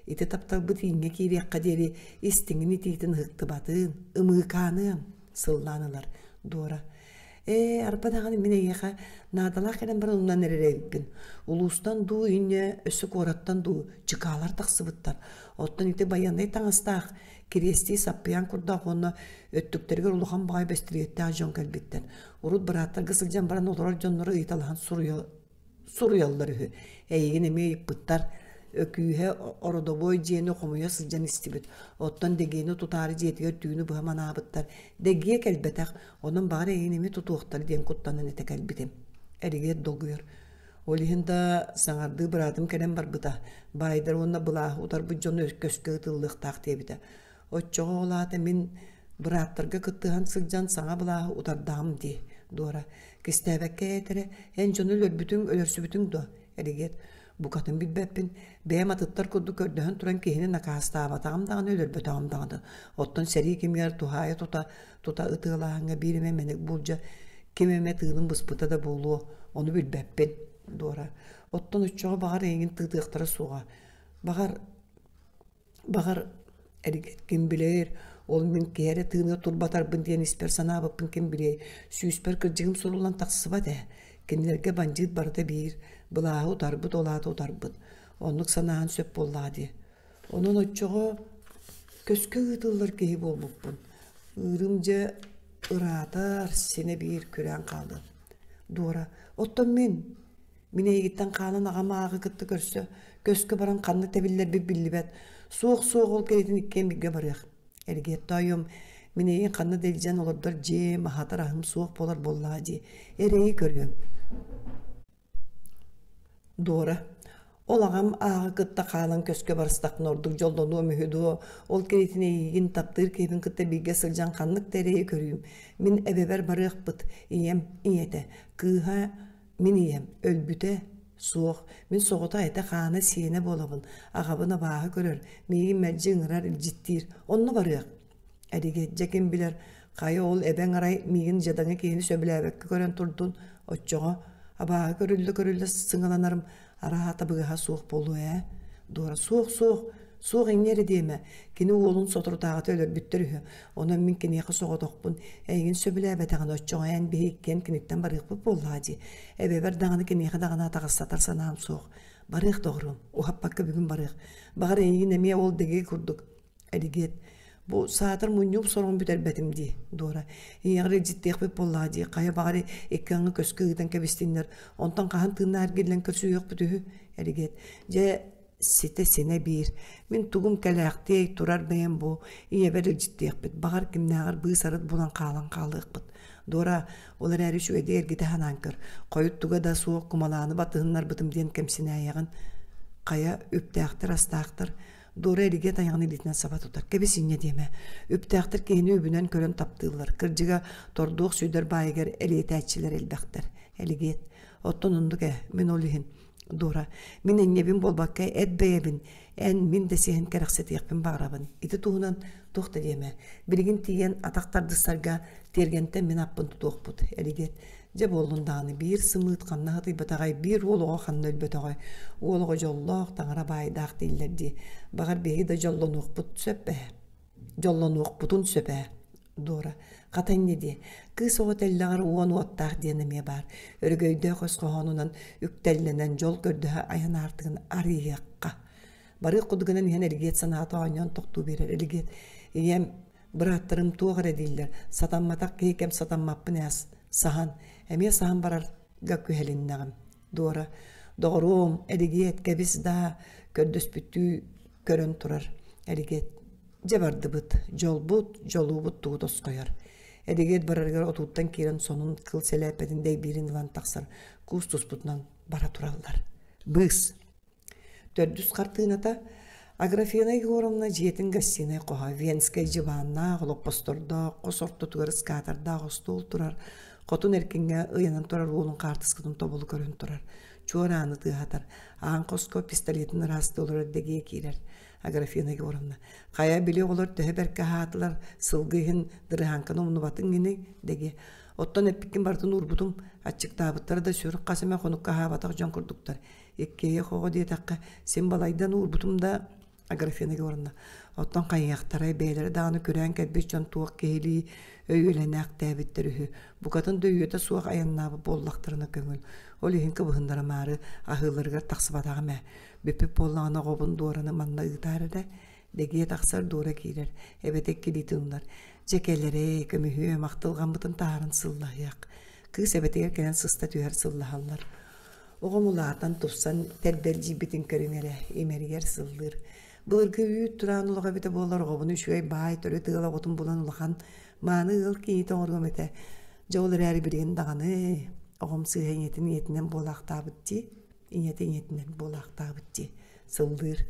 Ити тапталбыт ииҥҥэ киириэххэ диэри истиҥин итиитин ыһыктыбатын, ымыыкааныам, сыллаан ылар Дора. Ээ, арба даҕаны мин эйиэхэ наадалаах кэлэн баран умнан эрэр эбиппин. Улуустан дуу, инньэ өссө куораттан дуу чыкаалар тахсыбыттар. Оттон ити байыаннай таҥастаах, кириэстии саппыйаан курдаах уонна өттүктэригэр улахан баҕайы бэстилиэттээх дьон кэлбиттэр. Урут бырааттарга сылдьан баран олорор дьоннору ыйыталаһан суруйа суруйаллар үһү. Эйигин эмиэ ыйыппыттар. Өкүүһэ ородобуой дьиэни хомуйа сылдьан истибит. Оттон Дэгиэни тутаары дьиэтигэр түүнү быһа манаабыттар. Дэгиэ кэлбэтэх, онон баҕар эйигин эмиэ тутуохтар диэн куттанан этэ кэлбитим. Эригиэт долгуйар. Ол иһин да саҥардыы быраатым кэлэн барбыта. Баайдар уонна былааһы утарбыт дьону көскө ытыллыахтаах диэбитэ. Оччоҕо ол аата мин бырааттарга кыттыһан сылдьан саҥа былааһы утардаҕым дии, Дора. Кистээбэккэ этэрэ, эн дьону өлөрбүтүҥ, өлөрсүбүтүҥ дуо? Эригиэт, букатын билбэппин. Бэйэм атыттар курдук көрдөһөн туран киһини накаастаабатаҕым даҕаны, өлөрбөтөҕүм даҕаны. Оттон сэрии кэмигэр туһаайа тута, тута ытыалааһыҥҥа биир эмэ мэник булдьа ким эмэ тыынын быспыта да буолуо, ону билбэппин, Дора. Оттон оччоҕо баҕар эйигин тыытыахтара суоҕа. Баҕар Баҕар, ким билэр, ол мин киһи эрэ тыыныа турбатарбын диэн испэр санаабыппын ким билиэй, сүүспэр кырдьыгым суруллан тахсыбат ээ. Кинилэргэ бандьыыт барыта биир, былааһы утарбыт ол аата утарбыт. Оннук санааһын сөп буоллаҕа дии. Онон оччоҕо көскө ыытыллар киһи буолбуппун. Ыырым дьэ ыраатар, синэ биир күрээн хаалыам. Дора, оттон мин Мин эйигиттэн хаалан аҕам ааҕы кытта көрсө, көскө баран ханна тэбиллэрбит биллибэт. Суох-суох ол кэриэтин иккиэн бииргэ барыах. Эргиэт тоойуом, мин эйигин ханна да илдьэн олордор дьиэм, аһатар аһым суох буолар буоллаҕа дии. Эрэйи көрүөҥ. Дора, ол аҕам ааҕы кытта хаалан көскө барыстахпына ордук дьоллонуом үһү дуо? Ол кэриэтин эйигин таптыыр киһибин кытта бииргэ сылдьан ханнык да эрэйи көрүүм. Мин эбэбэр барыахпыт, ийэм ийэтэ, кыыһа Мин ийэм өлбүтэ, суох, мин соҕотох этэ-хаана сиэнэ буолабын, аҕабын абааһы көрөр, миигин мэлдьи ыҥырар, илдьиттиир, онно барыах. Эригэ, дьэ ким билэр, хайа ол эбэҥ арай миигин дьадаҥы киһини сөбүлээбэккэ көрөн турдун, оччоҕо абааһы көрүллэ-көрүллэ сыҥаланарым арааһа табыгаһа суох буолуо ээ. Дора суох суох, Суох инньэ эрэ диэмэ, кини уолун соторутааҕыта өлөрбүттэр үһү, онон мин киниэхэ соҕотохпун, эйигин сөбүлээбэтэҕинэ оччоҕо эн биһи иккиэн киниттэн барыахпыт буоллаҕа дии, эбэбэр даҕаны киниэхэ даҕаны атаҕастатар санаам суох. Барыах доҕоруом, уһаппакка бүгүн барыах. Баҕар эйигин эмиэ ол дэгиэ курдук Эригиэт, бу саатар мунньуум сороҕун бүтэрбэтим дии, Дора. Ийэҕэр илдьиттиэхпит буоллаҕа дии, хайа баҕар икки аҥы көскө ыытан кэбистиннэр, онтон хаһан тыыннаах эргиллэн көрсүһүөхпүт үһү, Эригиэт. Дьэ, ситэ синэ биир. Мин тугум кэлээхтиэй, турар бэйэм бу, ийэбэр илдьиттиэхпит, баҕар кимнээҕэр быыс-арыт булан хаалан хаалыахпыт. Дора, ол эрээри үчүгэйдик эргитэ санаан көр, хойут туга да суох кумалааны батыһыннарбытым диэн кэмсинээйэҕин. Хайа, үптээхтэр-астаахтар Дора эригиэ тайаҕын илиитинэн саба тутар. Кэбис инньэ диэмэ. Үптээхтэр киһини үбүнэн көрөн таптыыллар. Кырдьыга, тордуох сүйдэр баайыгар элиэтээччилэр элбэхтэр. Элигиэт. Оттон оннук ээ, мин ол иһин. Дора, мин энньэбин буолбакка, эт бэйэбин, эн мин дэсиһэн кэрэхсэтиэхпин баҕарабын. Ити туһунан туох да диэмэ. Билигин тиийэн атах тардысарга тиэргэнтэн мин аппын тутуохпут. Элигиэт. Дьэ буоллун даҕаны биир сымыыт ханна сытыйбатаҕай, биир уол оҕо ханна өлбөтөҕөй. Уол оҕо дьоллоох, таҥара баайдаах дииллэр дии. Баҕар биһиги да дьоллонуохпут сөп ээ. Дьоллонуохпутун сөп ээ. Дора, хата инньэ диэ. Кыыс оҕо тэллэҕэр уон уоттаах диэн эмиэ баар. Өрөгөйдөөх өс хоһоонунан үктэллэнэн дьол көрдөһө айан аартыгын арыйыахха. Барыах курдугунан иһэн Элигиэт санаата оонньоон тохтуу биэрэр. Элигиэт, ийэм Бырааттарым туох эрэ дииллэр, сатамматах киһи кэм сатаммаппын ээ саһан, эмиэ саһан барарга күһэлиннэҕим. Дора, доҕоруом, Элигиэт, кэбис даа, көрдөспүттүү көрөн турар. Элигиэт, дьэ бардыбыт, дьолбут, дьолуубут тугу тосхойор. Элигиэт барарыгар отууттан киирэн сонун кыл сэлээппэтин дэйбиирин ылан тахсар, куус туспутунан бара тураллар. Быыс. Төрдүс хартыыната Аграфена Егоровна дьиэтин гостинай хоһо Венскэй дьыбааннаах, олоппостордоох, хос ортотугар ыскаатардаах остуол турар, хотун эркиҥҥэ ыйанан турар уолун хаартыскатын тобулу көрөн турар. Чуор ааны тыаһатар, аан хоско пистолетын ыраастыы олорор дэгиэ киирэр. Аграфена Егоровна, хайа били оҕолор төһө бэркэ аһаатылар, сылгы иһин дырыһааҥканы умнубатыҥ ини, дэгиэ. Оттон эппиккин барытын уурбутум, аччыктаабыттара да сүр хас эмэ хонукка аһаабатах дьон курдуктар. Иккиэйэх оҕо диэтэххэ, син балайдан уурбутум да, Аграфена Егоровна, оттон хайыахтарай, бэйэлэрэ даҕаны күрээн кэлбит дьон туох киһилии өйүөлэнээхтээбиттэр үһү. Букатын да өйүөтэ суох айаннаабыт буоллахтарына көҥүл. Ол иһин кыбыһыннарымаары аһыыларыгар тахсыбатаҕым ээ. Бүппүт буоллаҕына оҕобун Дуораны манна ыытаар эрэ. Дэгиэ тахсар, Дуора киирэр, эбэтэ иккилиитин ылар. Дьэ кэлэрэй, көмүһүөм, ахтылҕаммытын таһааран сыллаһыах. Кыыс эбэтигэр кэлэн сыста түһэр сыллаһаллар. Оҕом улаатан, тупсан тэрбэлдьийбитин көрүҥ эрэ, имэрийэр сыллыыр. Былыргы үүт тураан олох эбитэ буоллар оҕобун үчүгэй баай төрүт ыал оҕотун булан улахан мааны ыал кийиитэ оҥоруом этэ. Дьэ ол эрээри билигин даҕаны оҕом сыыһа ийэтин ийэтинэн буолаахтаабыт дии, ийэтэ ийэтинэн буолаахтаабыт дии, сыллыыр.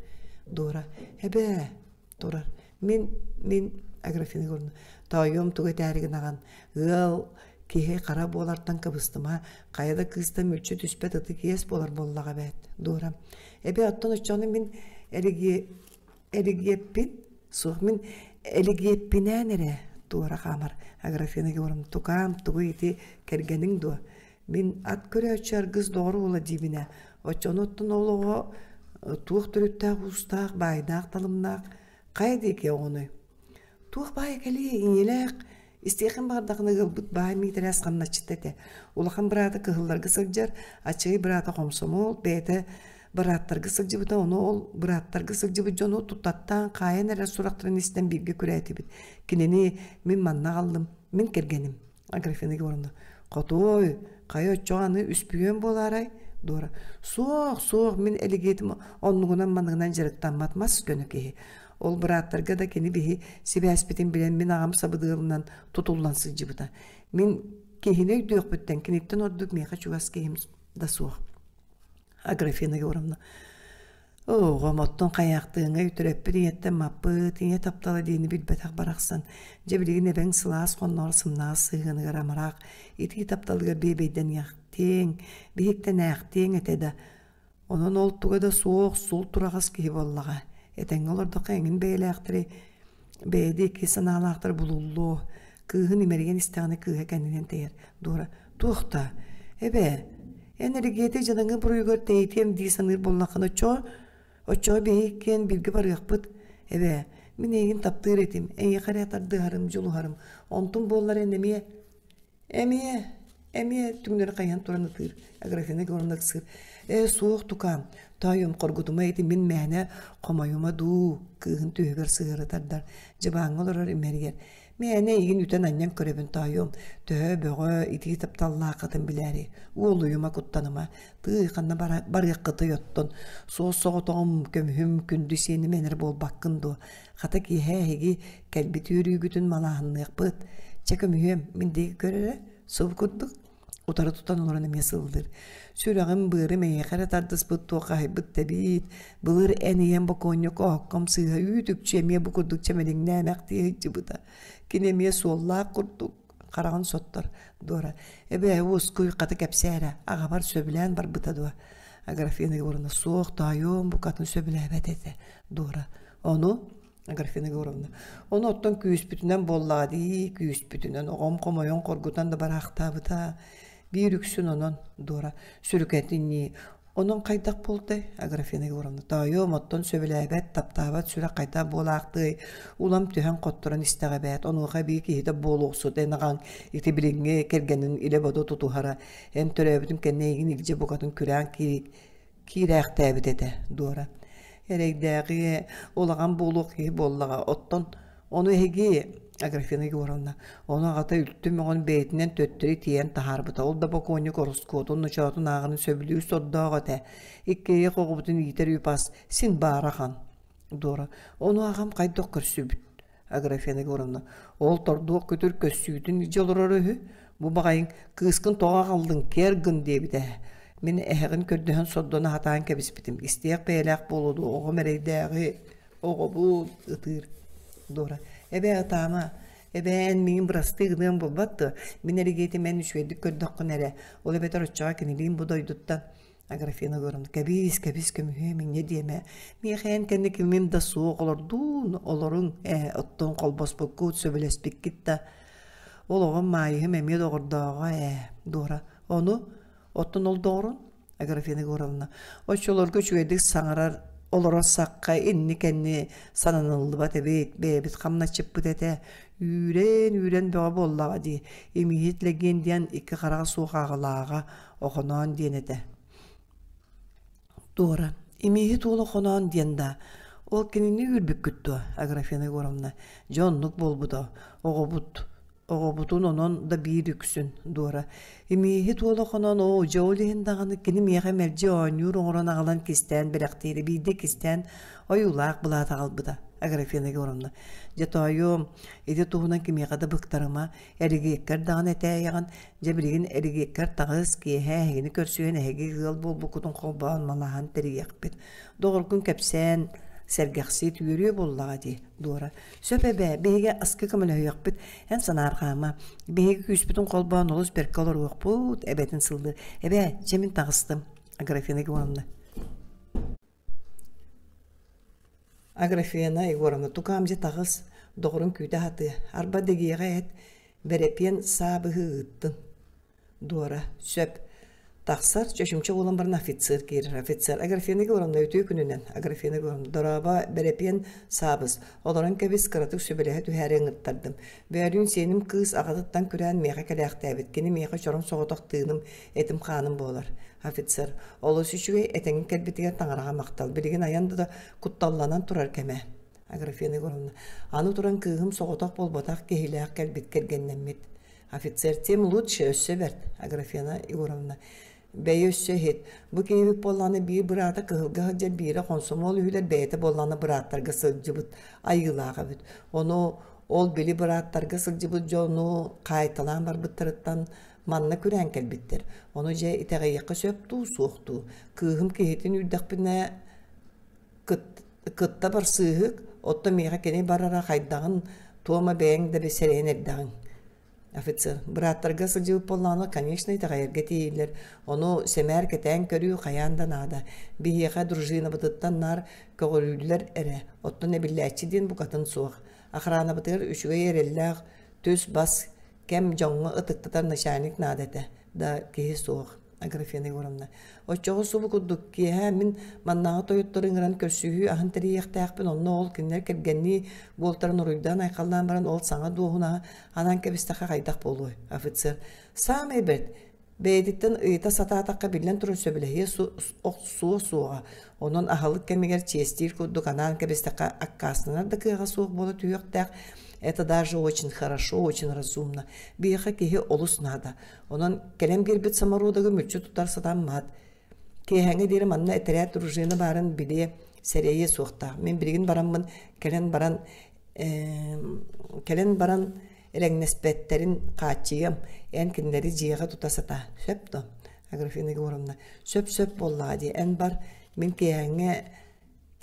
Дора, эбээ, турар. Мин, мин, Аграфена Егоровна, тоойуом тугу этээри гынаҕын? Ыал киһи хара буолартан кыбыстыма, хайа да кыыстан мүлчү түспэт ытык иэс буолар буоллаҕа эбээт, Дора. Эбээ, оттон оччоҕуна мин эригиэ эригиэппин, суох, мин элигиэппинээн эрэ туора хаамар Аграфена Егоровна, тукаам, тугуй ити кэргэниҥ дуо? Мин ат көрөөччү аргыс доҕор уола диибин ээ. Оччону оттон ол оҕо туох төрүттээх уустаах, баайдаах-талымнаах хайа диэки оҕонуй? Туох баайа кэлиэй, ийэлээх, истиэххин баҕардаххына ыалбыт баай Миитэрээс хамначчыта этэ. Улахан быраата кыһылларга сылдьар, аччыгый быраата хомсомуол, бэйэтэ бырааттарга сылдьыбыта, ону ол бырааттарга сылдьыбыт дьону туттаттаан хаайан эрэр сурахтарын истэн бииргэ күрээтибит. Кинини мин манна аҕаллым, мин кэргэним. Аграфена Егоровна, хотуой, хайа оччоҕо аны үспүйүөн буолаарай? Дора, суох, суох, мин элигиэтим оннугунан-манныгынан дьарыктаммат мас көнө киһи. Ол бырааттарга да кини биһи сибээспитин билэн мин аҕам сабыдыалынан тутуллан сылдьыбыта. Мин киһини өйдүөхпүттэн киниттэн ордук миэхэ чугас киһим да суох. Аграфена Егоровна, Оҕом оттон хайаахтыаҥай төрөппүт ийэттэн маппыт, ийэ таптала диэни билбэтэх барахсан, дьэ билигин эбэҥ сылаас хонноор сымнаҕас сыһыаныгар амарах, итии тапталыгар биэбэйдэниэхтиэҥ, биһиктэнээхтиэҥ этэ да, онон ол туга да суох сул тураҕас киһи буоллаҕа. Этэҥҥэ олордоххо эҥин бэйэлээхтэри бэйэ диэки санаалаахтар булуллуо. Кыыһын имэрийэн истэҕинэ кыыһа кэннинэн тэйэр. Дора Туох да, эбээ, эн эригиэти дьадаҥы буруйугар тэйитиэм дии саныыр буоллаххына оччоҕо, оччоҕо биһиги иккиэн бииргэ барыахпыт. Эбээ, мин эйигин таптыыр этим, эйиэхэ эрэ тардыһарым, дьулуһарым. Онтум буоллар эн эмиэ, эмиэ, эмиэ түҥнэри хайыһан туран ытыыр. Аграфена Егоровна ыксыыр. Ээ, суох тукаам, тоойуом хоргутума ити мин мээнэ хомойума дуу, кыыһын түөһүгэр сыһыары тардар, дьыбааҥҥа олорор имэрийэр. Мээнэ эйигин үтэн-анньан көрөбүн тоойуом, төһө бөҕө итии тапталлааххытын билээри, уолуйума, куттаныма, тыый ханна барыаххытый оттон, суос-соҕотоҕум, көмүһүм, күндү сиэним эн эрэ буолбаккын дуо, хата киэһэ эһиги кэлбит үөрүүгүтүн малааһынныахпыт, чэ көмүһүөм, мин диэки көр эрэ, субу курдук. Утары тутан олорон эмиэ сыллыыр. Сүрэҕим, быарым эйиэхэ эрэ тардыспыт туоххаһыйбыт да эбит. Былыр эн ийэм бокуонньук оһокком сыыһа үүт-үкчү эмиэ бу курдук чэмэлиҥнээмэхтии сылдьыбыта. Кини эмиэ суоллаах курдук хараҕын соттор. Дора, эбээ уоскуй хата кэпсээ эрэ, аҕабар сөбүлээн барбыта дуо? Аграфена Егоровна суох, тоойуом букатын сөбүлээбэт этэ. Дора, ону Аграфена Егоровна, ону оттон күүспүтүнэн буоллаҕа дии, күүспүтүнэн оҕом хомойон хоргутан да бараахтаабыта. Биир үксүн онон, Дора, сүрүкэтинии Онон хайдах буолтай, Аграфена Егоровна, тоойуом, оттон сөбүлээбэт, таптаабат сүрэх хайдах буолаахтыай, улам түһэн хотторон истэҕэ эбээт, онуоха эбии киһитэ буолуохсут эн аҕаҥ ити билиҥҥи кэргэнин илэ-бодо тутуһара, эн төрөөбүтүҥ кэннэ эйигин илдьэ букатын күрээн киирээхтээбит этэ, Дора. Эрэйдээҕи улахан буолуох киһи буоллаҕа, оттон ону эһиги Аграфена Егоровна, ону аҕата үлтү мөҕөн бэйэтинэн төттөрү тиэйэн таһаарбыта. Ол да бокуонньук ороскуотун, ночоотун ааҕарын сөбүлүүр сордоох этэ. Иккиэйэх оҕобутун иитэр үп-ас син баара ахан. Дора, ону аҕам хайдах көрсүбүт? Аграфена Егоровна, ол тордуох күтүр көссүүтүн илдьэ олорор үһү. Бу баҕайыҥ кыыскын тоҕо аҕаллыҥ, кэр гын диэбитэ. Мин эһэҕин көрдөһөн сордоно сатаан кэбиспитим. Истиэх бэйэлээх буолуо дуо, оҕом эрэйдээҕи оҕобут ытыыр Дора эбээ ытаама эбээ эн миигин бырастыы гыныаҥ буолбат дуо мин эригиэтим эн үчүгэйдик көрдөххүнэ эрэ ол эбэтэр оччоҕо кинилиин бу дойдуттан Аграфена Егоровна кэбиис кэбис көмүһүөм инньэ диэмэ миэхэ эн кэннэ кимим да суох олордуун олоруҥ ээ оттон холбоспуккут сөбүлэспиккит да ол оҕом Маайыһым эмиэ доҕордооҕо ээ Дора ону оттон ол доҕорун Аграфена Егоровна, оччолорго үчүгэйдик саҥарар, олорор сахха инни-кэнни сананыллыбат эбит, бэйэбит хамначчыппыт этэ. Үүрэн-үүрэн бөҕө буоллаҕа дии, имиһит Лэгиэн диэн икки хараҕа суох аҕалааҕа Охоноон диэн этэ. Туора, имииһит уол Охоноон диэн да, ол кинини үүрбүккүт дуо, Аграфена Егоровна? Дьэ оннук буолбута, оҕобут Оҕобутун онон да биир үксүн, Дора, имииһит уола хонон оо, дьэ ол иһин даҕаны кини миэхэ мэлдьи оонньуур оҥорон аҕалан кистээн бэлэхтиирэ биирдэ кистээн ойуулаах былаат аҕалбыта Аграфена Егоровна. Дьэ тоойуом, ити туһунан кимиэхэ да быктарыма, эригиэккэр даҕаны этээйэҕин, дьэ билигин эригиэккэр таҕыс, киэһэ эһигини көрсүһэн эһиги ыал буолбуккутун холбоон малаһан тэрийиэхпит. Доҕоргун кэпсээн, сэргэхсит, үөрүө буоллаҕа дии. Дора, сөп эбээ, биһиги аска көмөлөһүөхпүт, эн санаарҕаама. Биһиги күүспүтүн холбоон олус бэркэ олоруохпут, эбэтин сыллыыр. Эбээ, дьэ мин таҕыстым. Аграфена Егоровна. Аграфена Егоровна, тукаам дьэ таҕыс, доҕорун күүтэ сатыа. Арба дэгиэҕэ эт, бэрэпиэн саа быһыы ыыттын. Дора, сөп. Тахсар, чочумча буолан баран офицер киирэр. Офицер Аграфена Егоровна үтүө күнүнэн. Аграфена Егоровна, дорообо, бэрэпиэн саабыс. Олорон кэбис, кыратык сүбэлэһэ түһээри ыҥыртардым. Бөөлүүн сиэним кыыс аҕатыттан күрээн миэхэ кэлээхтээбит. Кини миэхэ чороҥ соҕотох тыыным, этим-хааным буолар. Офицер, олус үчүгэй, этэҥҥэ кэлбитигэр таҥараҕа махтал. Билигин айан да кутталланан турар кэмэ. Аграфена Егоровна, аны туран кыыһым соҕотох буолбатах киһилээх кэлбит кэргэннэммит. Офицер тем лучше өссө бэрт, Аграфена Егоровна. Бэйэ өссө иһит. Бу киһибит буоллаҕына биир быраата кыһылга сылдьар, биирэ хомсомуол үһүлэр бэйэтэ буоллаҕына бырааттарга сылдьыбыт айыылаах эбит. Ону ол били бырааттарга сылдьыбыт дьону хаайталаан барбыттарыттан манна күрээн кэлбиттэр. Ону дьэ итэҕэйиэххэ сөп дуу, суох дуу. Кыыһым киһитин үүрдэхпинэ кытта барсыыһык, оттон миэхэ кини барара хайдаҕын туома бэйэҥ да сэрэйэн эрдэҕиҥ. Офицер, бырааттарга сылдьыбыт буоллаҕына, конечно, итэҕэйэргэ тиийиллэр. Ону сэмээр кэтээн көрүү хайаан да наада. Биһиэхэ дружинабытыттан наар көҕүрүүллэр эрэ, оттон эбиллээччи диэн букатын суох. Охранабытыгар үчүгэй эрэллээх, түс-бас кэм дьоҥҥо ытыктатар начальник наада этэ да киһи суох. Аграфена Егоровна. Оччоҕо субу курдук киэһэ мин маннааҕы тойоттору ыҥыран көрсүһүү аһын тэрийиэхтээхпин, онно ол кинилэр кэргэннии буолтарын уруйдаан-айхаллаан баран ол саҥа дуоһунаһы анаан кэбистэххэ хайдах буолуой? Офицер. Саамай бэрт. Бэйэтиттэн ыйыта сатаатахха биллэн турар сөбүлэһиэ охсуо суоҕа. Онон аһылык кэмигэр чиэстиир курдук анаан кэбистэххэ аккаастанар да кыаҕа суох буола түһүөхтээх. Это даже очень хорошо, очень разумно. Биһиэхэ киһи олус наада. Онон кэлэн биэрбит самородогы мүччү тутар сатаммат. Киэһээҥҥэ диэри манна этэрээт дружина баарын билиэ, сэрэйиэ суохтаах. Мин билигин бараммын кэлэн баран кэлэн баран. Элэҥнэспэттэрин хааччыйыам, эн кинилэри дьиэҕэ тута сатаа, сөп дуо? Аграфена Егоровна, сөп-сөп буоллаҕа дии, эн бар, мин киэһээҥҥэ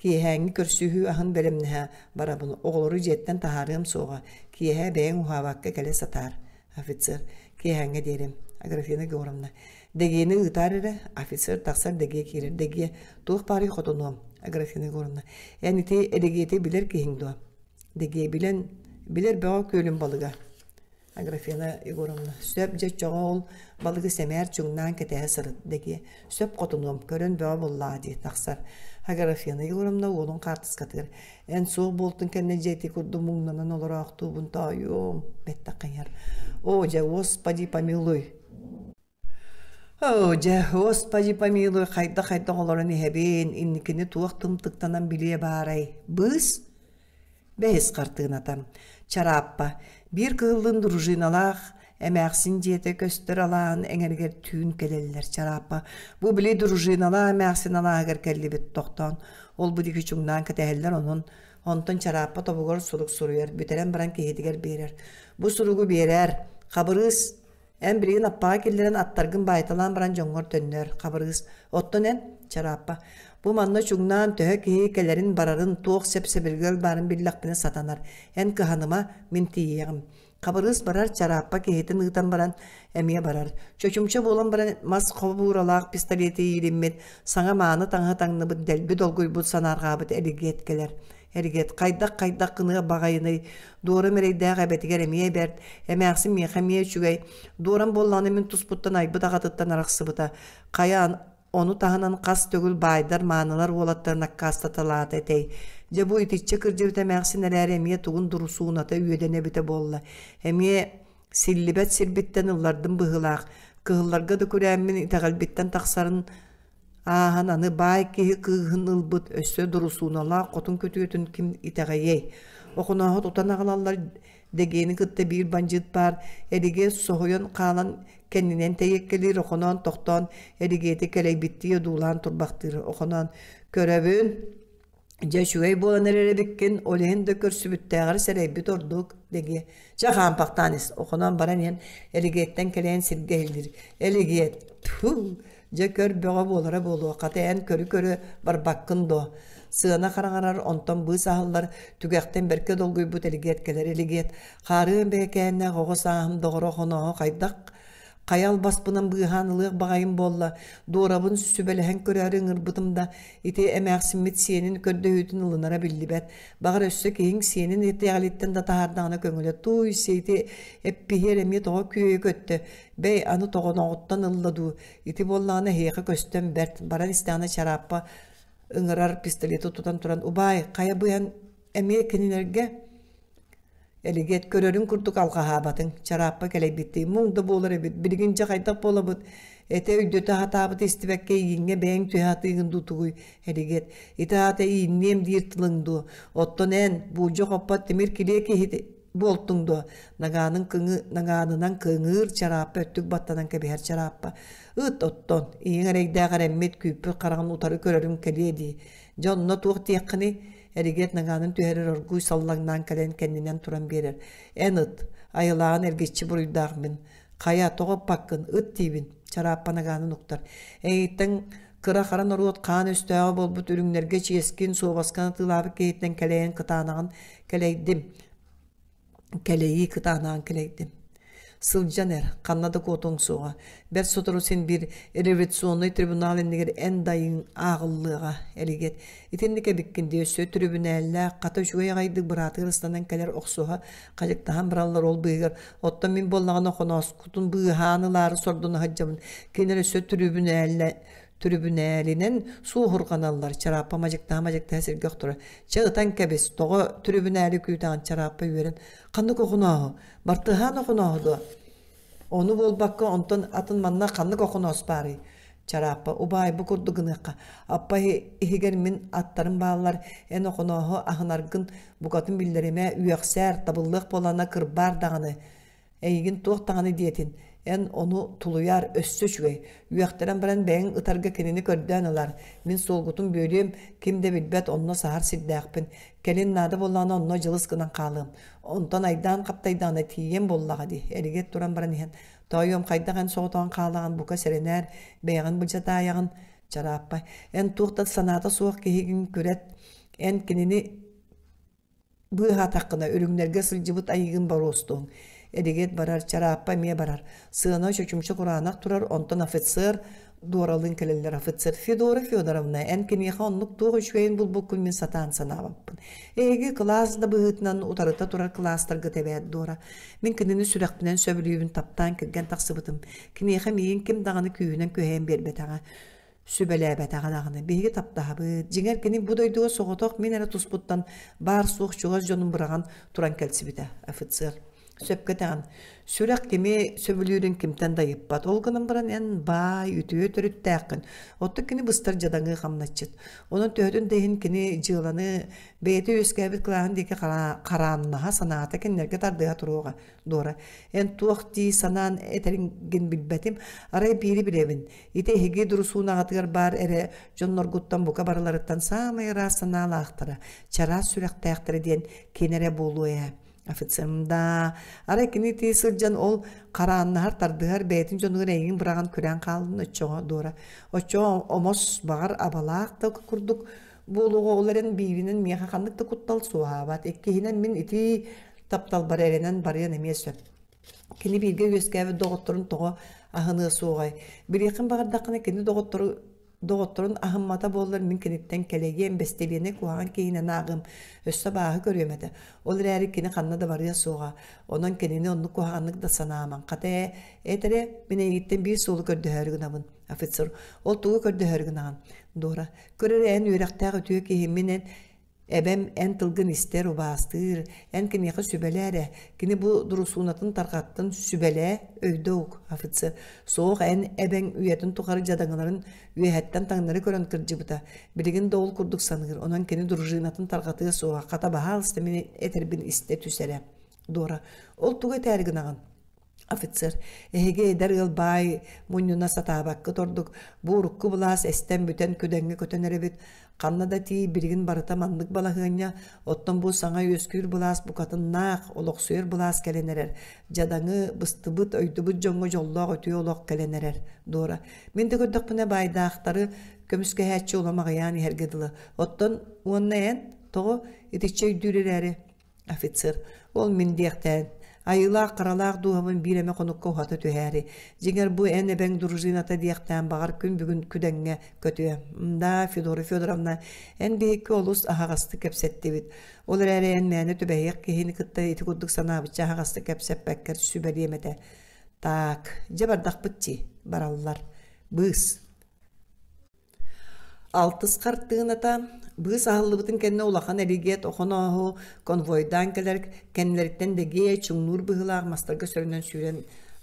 киэһээҥҥи көрсүһүү аһын бэлэмнэһэ барабын, оҕолору дьиэттэн таһаарыам суоҕа, киэһэ бэйэҥ уһаабакка кэлэ сатаар. Офицер, киэһээҥҥэ диэрим. Аграфена Егоровна, дэгиэни ыытаар эрэ, офицер тахсар дэгиэ киирэр дэгиэ, туох баарый хотунуом, Аграфена Егоровна, эн ити элэгиэти билэр киһиҥ дуо? Дэгиэ билэн, билэр бөҕө күөлүм балыга. Аграфена Егоровна, сөп дьэ оччоҕо ол балыгы сэмээр чуҥнаан кэтэһэ сырыт дэгиэ. Сөп хотунуом, көрөн бөҕө буллаа дии тахсар. Аграфена Егоровна уолун хаартыскатыгар эн суох буолтун кэннэ дьэ ити курдук муҥнанан олороохтуубун тоойуом бэттэх О, дьэ, Господи помилуй! Оо, дьэ, Господи помилуй, хайдах-хайдах олорон иһэбин, инникини туох тымтыктанан билиэ баарай? Быыс? Бэһис хартыыната. Чарааппа. Биир кыһыллын дружиналаах эмээхсин дьиэтэ көстөр алааһын эҥэригэр түүн кэлэллэр Чарааппа. Бу били дружиналаах эмээхсин алааһыгар кэллибит тохтоон. Ол бу диэки чуҥнаан кэтэһэллэр онон онтон Чарааппа тобугар сурук суруйар, бүтэрэн баран киһитигэр биэрэр. Бу суругу биэрээр. Хабырыыс Эн билигин аппаҕа киллэрэн аттаргын баайталаан баран дьоҥҥор төннөөр, Хабырыыс. Оттон эн, Чарааппа, бу манна чуҥнаан төһө киһи кэлэрин-барарын, туох сэп-сэбиргэл баарын биллэхпинэ сатанар. Эн кыһаныма, мин тиийиэҕим. Хабырыыс барар, Чарааппа киһитин ыытан баран эмиэ барар. Чочумча буолан баран мас хобууралаах пистолеты иилиммит, саҥа мааны таҥаһы таҥныбыт, дэлби долгуйбут, санаарҕаабыт Элигиэт кэлэр. Эргит хайдах-хайдах гыныа баҕайыный, Дуорам эрэйдээх эбэтигэр эмиэ бэрт, эмээхсин миэхэ эмиэ үчүгэй, Дуорам буоллаҕына мин туспуттан айбыт аҕатыттан арахсыбыта, хайа ону таһынан хас төгүл баайдар маанылар уолаттарын аккаастаталаата этэй. Дьэ бу итиччэ кырдьыбыт эмээхсин эрээри эмиэ тугун дурусууната үөдэн эбитэ буолла. Эмиэ силлибэт сирбиттэн ыллардым быһыылаах, кыһылларга да күрээммин итэҕэлбиттэн тахсарын Ааһан аны баай киһи кыыһын ылбыт, өссө дурусууналаах хотун күтүөтүн ким итэҕэйиэй? Охонооһу тутан аҕалаллар, Дэгиэни кытта биир бандьыыт баар, Эдигэ соһуйан хаалан кэннинэн тэйиэккэлиир, Охоноон тохтоон Эдигиэти кэлэйбиттии одуулаан турбахтыыр. Охоноон «Көрөбүн, Дьэ үчүгэй буолан эрэр эбиккин, ол иһин да көрсүбүттээҕэр сэрэйбит ордук, дэгиэ. Чэ хаампахтаан ис, охонон баран иһэн Элигиэттэн кэлэйэн сиргэ иһиллир. Элигиэт, тьфу, дьэ көр бөҕө буолара буолуо, хата эн көрү-көрө барбаккын дуо? Сыана хараҥарар, онтон быыс аһыллар, түгэхтэн бэркэ долгуйбут Элигиэт кэлэр. Элигиэт, хаарыан бэйэкээннээх оҕо сааһым доҕоро Хонооһо хайдах Хайа албаспынан быыһаан ылыах баҕайым буолла, Дуорабын сүбэлэһэн көрөөрү ыҥырбытым да, ити эмээхсиммит сиэнин көрдөһүүтүн ылынара биллибэт. Баҕар өссө киһиҥ сиэнин итэҕэлиттэн да таһаардаҕына көҥүлэ тууй-сиэ ити эппиһиэр эмиэ тоҕо күөйэ көттө, бэй аны тоҕоноҕуттан ылла дуу, ити буоллаҕына эһиэхэ көстөн бэрт, баран истэҕинэ Чарааппа ыҥырар пистолеты тутан туран убаай хайа быһан эмиэ кинилэргэ Элигиэт көрөрүн курдук алҕаһаабатыҥ, чарааппа кэлэйбиттии муҥ да буолар эбит, билигин дьэ хайдах буолабыт, этэ өйдөтө сатаабыты истибэккэ ииҥҥэ бэйэҥ түһэ сатыыгын дуу тугуй, Элигиэт, ити аата иинниэм диир тылыҥ дуо, оттон эн, буулдьа хоппот тимир килиэ киһи буолтуҥ дуо, нагаанын кыҥы, нагаанынан кыҥыыр чарааппа өттүк баттанан кэбиһэр чарааппа, ыт оттон, ийэҥ эрэйдээх эрэммит күүппүт хараҕын утары көрөрүҥ кэлиэ дии, дьэ онно туох диэххиний, Эригиэт нагаанын түһэрэр оргууй саллаҥнаан кэлэн кэннинэн туран биэрэр. Эн ыт, айылааҕын эргиччи буруйдаах мин. Хайа, тоҕо ыппаккын, ыт диибин, Чарааппа нагаанын уктар. Эйиттэн кыра-хара норуот хаан өстөөҕө буолбут үрүҥнэргэ чиэскин, суобаскын атыылаабыт киһиттэн кэлэйэн кытаанаҕын кэлэйдим. Кэлэйии кытаанаҕын кэлэйдим. Сылдьан эр, ханна да куотуоҥ суоҕа. Бэрт сотору син биир революционнай трибунал иннигэр эн дайыҥ ааҕыллыаҕа, Элигиэт. Итинник эбиккин дии, өссө түрүбүнээллээх, хата үчүгэй аҕайдык быраатыгар ыстанан кэлэр охсуһа, хадьыктаһан бараллар ол быыһыгар. Оттон мин буоллаҕына хонооскутун быыһаан ылаары сордоно сылдьабын. Кинилэр өссө түрүбүнээллэ түрүбүнээлинэн суоһурҕаналлар, Чарааппа мадьыктаһа-мадьыктаһа сиргэ охторо. Чэ, ытан кэбис, тоҕо түрүбүнээли күүтэҕин Чарааппа үөрэн, ханнык охонооһу? Бартыһаан охонооһу дуо? Ону буолбакка, онтон атын манна ханнык охоноос баарый? Чарааппа, убаай, бу курдук гыныахха. Аппа иһигэр мин аттарым бааллар, эн охонооһу аһынаргын букатын биллэримэ, үөхсээр, табыллыах буолана кырбаар даҕаны. Эйигин туох даҕаны диэтин. Эн ону тулуйар өссө үчүгэй. Үөхтэрэн баран бэйэҥ ытарга кинини көрдөөн ылар. Мин суолгутун бүөлүөм, ким да билбэт, онно саһар сирдээхпин. Кэлин наада буоллаҕына онно дьылыс гынан хаалыам. Онтон айдаан хаптайдаҕына тиийиэм буоллаҕа дии. Эригэр туран баран иһэн, тоойуом хайдах эн соҕотоҕун хаалаҕын бука сэрэнээр, бэйэҕин былдьатаайаҕын. Чарааппай, эн туох да санаата суох киһигин күрэт, эн кинини Быыһаатаххына, үрүҥнэргэ сылдьыбыт айыыгын боруостуоҥ. Эдигит барар, чарааппа эмиэ барар. Сыана чочумча кураанах турар, онтон офицер дуоралыын кэлэллэр. Офицер Федора Федоровна, эн киниэхэ оннук туох үчүгэйин булбуккун мин сатаан санаабаппын. Эһиги кылаас да быһыытынан утарыта турар кылаастаргыт эбээт Дора. Мин кинини сүрэхпинэн сөбүлүүбүн таптаан кэргэн тахсыбытым. Киниэхэ миигин ким даҕаны күүһүнэн күһэйэн биэрбэтэҕэ. Сүбэлээбэтэҕэ даҕаны биһиги таптаһабыт. Дьиҥэр кини бу дойдуга соҕотох мин эрэ туспуттан баар-суох чугас дьонун быраҕан туран кэлсибитэ. Офицер. Сөпкө этэҕин. Сүрэх кими сөбүлүүрүн кимтэн да ыйыппат. Ол гынан баран эн баай, үтүө төрүттээххин. Оттон кини быстар дьадаҥы хамначчыт. Онон төһөтүн да иһин кини дьыаланы бэйэтэ үөскээбит кылааһын диэки харааннаһа санаата кинилэргэ тардыһа туруоҕа. Дора, эн туох дии санаан этэрингин билбэтим. Арай биири билэбин. Ити эһиги дурусуунаҕытыгар баар эрэ дьонноргуттан бука барыларыттан саамай ыраас санаалаахтара, чараас сүрэхтээхтэрэ диэн кини эрэ буолуо ээ. Офицерым да, арай кини итии сылдьан ол харааннаһар, тардыһар бэйэтин дьонугар эйигин быраҕан күрээн хааллын оччоҕо Дора. Оччоҕо омос баҕар абалаах да курдук буолуоҕа ол эрэн бииринэн миэхэ ханнык да куттал суоһаабат. Иккиһинэн мин итии тапталбар эрэнэн барыан эмиэ сөп. Кини бииргэ үөскээбит доҕотторун тоҕо аһыныа суоҕай? Билиэххин баҕардаххына кини доҕоттору доҕотторун аһыммата буоллар мин киниттэн кэлэйиэм, бэстилиэнэй куһаҕан киһинэн ааҕыам, өссө абааһы көрүөм этэ. Ол эрээри кини ханна да барыа суоҕа. Онон кинини оннук куһаҕаннык да санаамаҥ. Хата ээ, эт эрэ, мин эйигиттэн биир суолу көрдөһөөрү гынабын. Офицер, ол тугу көрдөһөөрү гынаҕын? Дора, көр эрэ эн үөрэхтээх үтүө киһи, мин эн Эбэм эн тылгын истэр, убаастыыр, эн киниэхэ сүбэлээ эрэ, кини бу дурусуунатын тарҕаттын, сүбэлээ, өйдөө ук, офицер. Суох, эн эбэҥ үйэтин тухары дьадаҥыларын үөһэттэн таҥнары көрөн кырдьыбыта. Билигин да ол курдук саныыр, онон кини дружинатын тарҕатыа суоҕа, хата баһаалыста мин этэрбин истэ түс эрэ. Дора, ол тугу этээри гынаҕын? Офицер, эһиги эдэр ыал баай мунньуна сатаабаккыт ордук, бу урукку былаас эстэн бүтэн күдэҥҥэ көтөн эрэбит, ханна да тиий билигин барыта маннык балаһыанньа, оттон бу саҥа үөскүүр былаас букатыннаах, олохсуйар былаас кэлэн эрэр, дьадаҥы, быстыбыт, ойдубут дьоҥҥо дьоллоох үтүө олох кэлэн эрэр, Дора. Мин да көрдөхпүнэ баайдаахтары көмүскэһээччи улам аҕыйаан иһэргэ дылы. Оттон уонна эн, тоҕо итиччэ өйдүүр эрээри Офицер, ол мин диэхтээн, айыылаах харалаах дууһабын биир эмэ хонукка уһата түһээри, дьиҥэр бу эн эбэҥ дружината диэхтээн баҕар күн бүгүн күдэҥҥэ көтүө. Да, Федора Федоровна, эн биһикки олус аһаҕастык кэпсэттибит. Ол эрээри эн мээнэ түбэһиэх киһини кытта ити курдук санаабычча аһаҕастык кэпсэппэккэр сүбэлиэм этэ. Так, дьэ бардахпыт дии, бараллар. Быыс. Алтыс хартыыната быыс аһыллыбытын кэннэ улахан эригиэт Охонооһу конвойдаан кэлэр кэннилэриттэн дэгиэ чуҥнуур быһыылаах мастарга сөрөнөн сүүрэн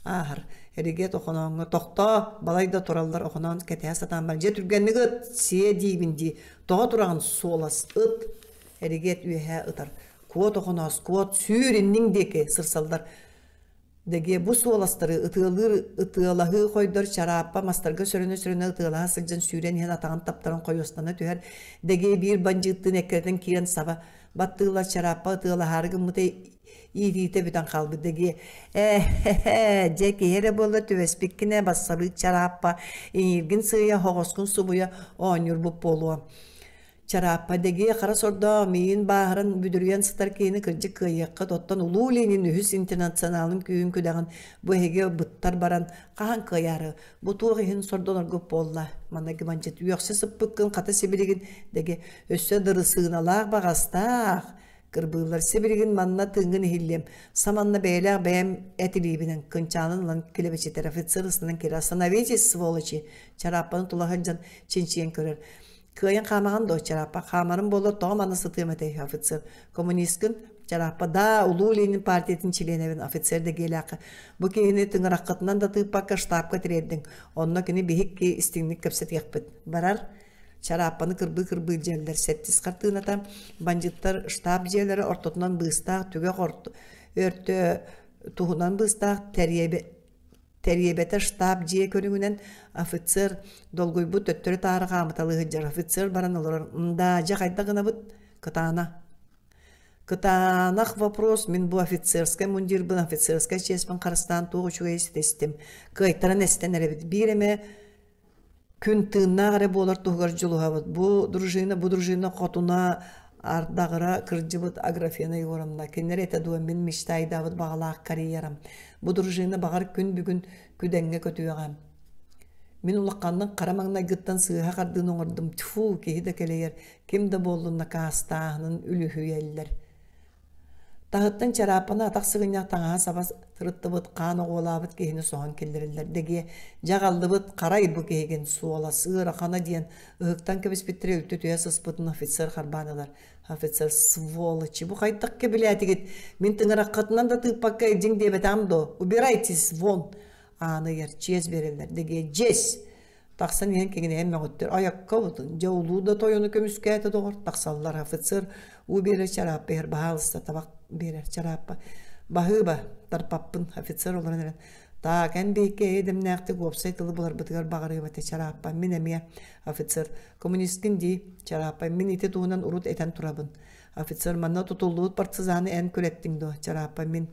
ааһар. Эригиэт Охонооҥҥо тохтоо, балай да тураллар Охоноон кэтэһэ сатаан баран дьэ түргэнник ыт, сиэ диибин дии, тоҕо тураҕын суолас ыт. Эригиэт үөһээ ытар. Куот Охоноос, куот, сүүр инниҥ диэки сырсаллар. Дэгиэ бу суоластары ытыалыыр ытыалаһыы хойдор чарааппа мастарга сөрөнө-сөрөнө ытыалаһа сылдьан сүүрэн иһэн атаҕын таптаран хойуостана түһэр. Дэгиэ биир бандьыыттыын эккирэтэн киирэн саба баттыыллар чарааппа ытыалаһаары гыммыта иитиитэ бүтэн хаалбыт дэгиэ ээ дьэ киһи эрэ буолла түбэспиккинэ бассабыык чарааппа иҥииргин сыыйа оһоҕоскун субуйа оонньуурбут буолуо Чарааппа дэгиэ хара сордоох миин бааһыран бүдүрүйэн сытар киһини кырдьык кыайыаххыт, оттон Улуу Ленин үһүс интернационалын күүһүн-күдэҕин бу эһиги быттар баран хаһан кыайаары, бу туох иһин сордоноргут буолла? Манна гымандьыт үөхсэ сыппыккын хата сибилигин дэги өссө дырысыыналаах баҕастаах кырбыыллар сибилигин манна тыыҥҥын иһиллиэм саманна бэйэлээх бэйэм эт илиибинэн кынчаанын ылан килэбэчитэр офицер ыстанан киирэр остановитесь сволочи чарааппаны тула сылдьан чинчийэн көрөр Кыайан хаамаҕын дуо, Чарааппа? Хаамарым буоллар, тоҕо манна сытыам этэй, офицер? Коммунисткын? Чарааппа, да, Улуу Ленин партиятын чилиэнэбин, офицер дэгиэлээххэ. Бу киһини тыҥыраххытынан да тыыппакка штабка тириэрдиҥ. Онно кини биһикки истиҥник кэпсэтиэхпит. Барар. Чарааппаны кырбыы-кырбыы дьиэллэр. Сэттис хартыыната бандьыттар штаб дьиэлэрэ ортотунан быыстаах түгэх өртө туһунан быыстаах тэриэбэ. Тэриэбэтэ штаб дьиэ көрүҥүнэн офицер долгуйбут төттөрү-таары хаамыталыы сылдьар офицер баран олорор «Мдаа, дьэ хайдах гынабыт? Кытаана». Кытаанах вопрос мин бу офицерскай мундирбын офицерскай чиэспин харыстаан туох үчүгэйи ситистим. Кыайтаран эстэн эрэбит. Биир эмэ күн тыыннаах эрэ буолар туһугар дьулуһабыт. Бу дружина, бу дружина хотуна ардаҕыра кырдьыбыт Аграфена Егоровна. Кинилэр этэ дуо мин мечтайдаабыт баҕалаах карьерам. Бу дружина баҕар күн бүгүн күдэҥҥэ көтүөҕэ. Мин улаханнык хара маҥнайгыттан сыыһа хардыыны оҥордум. Тьфу, киһи да кэлэйэр, ким да буоллун накаастааһынын үлүһүйэллэр. Таһыттан чарааппаны атах сыгынньах таҥаһа саба сырыттыбыт, хаан оҕуолаабыт киһини соһон киллэрэллэр. Дэгиэ, дьаҕаллыбыт харай бу киһигин суола ыарахана диэн ыһыктан кэбиспиттэрэ үлтү түһэ сыспытын офицер харбаан ылар. Офицер сволочи, бу хайдах кэбилээтигит? Мин тыҥыраххытынан да тыыппакка илдьиҥ диэбэтэҕим дуо? Убирайтесь вон! Ааны ыйар, чиэс биэрэллэр. Дэгиэ, дьиэс! Тахсан иһэн киҥинэйэн мөҕүттэр «Айакка бутун, дьэ улуу да тойону көмүскээтэ доҕор» тахсаллар офицер уу биэрэр чарааппа иһэр баһаалыста табах биэрэр чарааппа «Баһыыба, тарпаппын» офицер олорон эрэн «Таак, эн биһикки эйэ-дэмнээхтик уопсай тылы буларбытыгар баҕарыам этэ чарааппа, мин эмиэ» офицер «Коммунисткын дии, чарааппа, мин ити туһунан урут этэн турабын» офицер «Манна тутуллубут партизаны эн күрэттиҥ дуо, чарааппа, мин»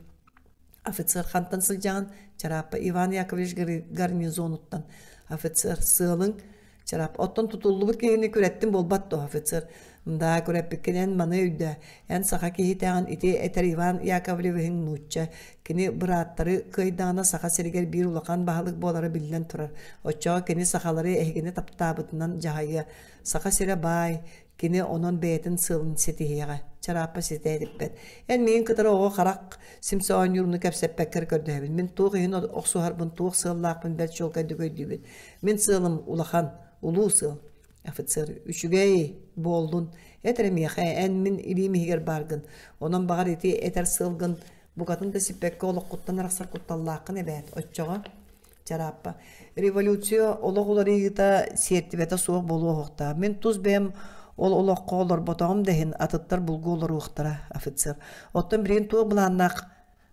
Офицер хантан сылдьаҕын? Чарааппа Иван Яковлевич гарнизонуттан. Офицер сыалыҥ Чараап оттон тутуллубут киһини күрэттим буолбат дуо офицер мдаа күрэппиккин эн маны өйдөө эн саха киһитэҕин ити этэр Иван Яковлевиһыҥ нуучча кини бырааттары кыайдаҕына Саха сиригэр биир улахан баһылык буолара биллэн турар оччоҕо кини сахалары эһигини таптаабытынан дьаһайыа Саха сирэ баай Кини онон бэйэтин сыалын ситиһиэҕэ, чарааппа ситэ иликпэт. Эн миигин кытары оҕо харах симсэ оонньуурunu кэпсэппэккэр көрдөһөбүн. Мин туох иһин охсуһарбын, туох сыаллаахпын бэрт чуолкайдык өйдүүбүн. Мин сыалым улахан, улуу сыал. Офицер, үчүгэй буоллун. Эт эрэ миэхэ, эн мин илиим иһигэр бааргын. Онон баҕар ити этэр сыалгын букатын да сиппэккэ олоххуттан арахсар кутталлааххын эбээт. Оччоҕо Чарааппа. Революция олох уларыйыыта сиэртибэтэ суох буолуохтаах. Мин тус бэйэм ол олоххо олорботоҕум да иһин атыттар булгу олоруохтара, офицер. Оттон билигин туох былааннаах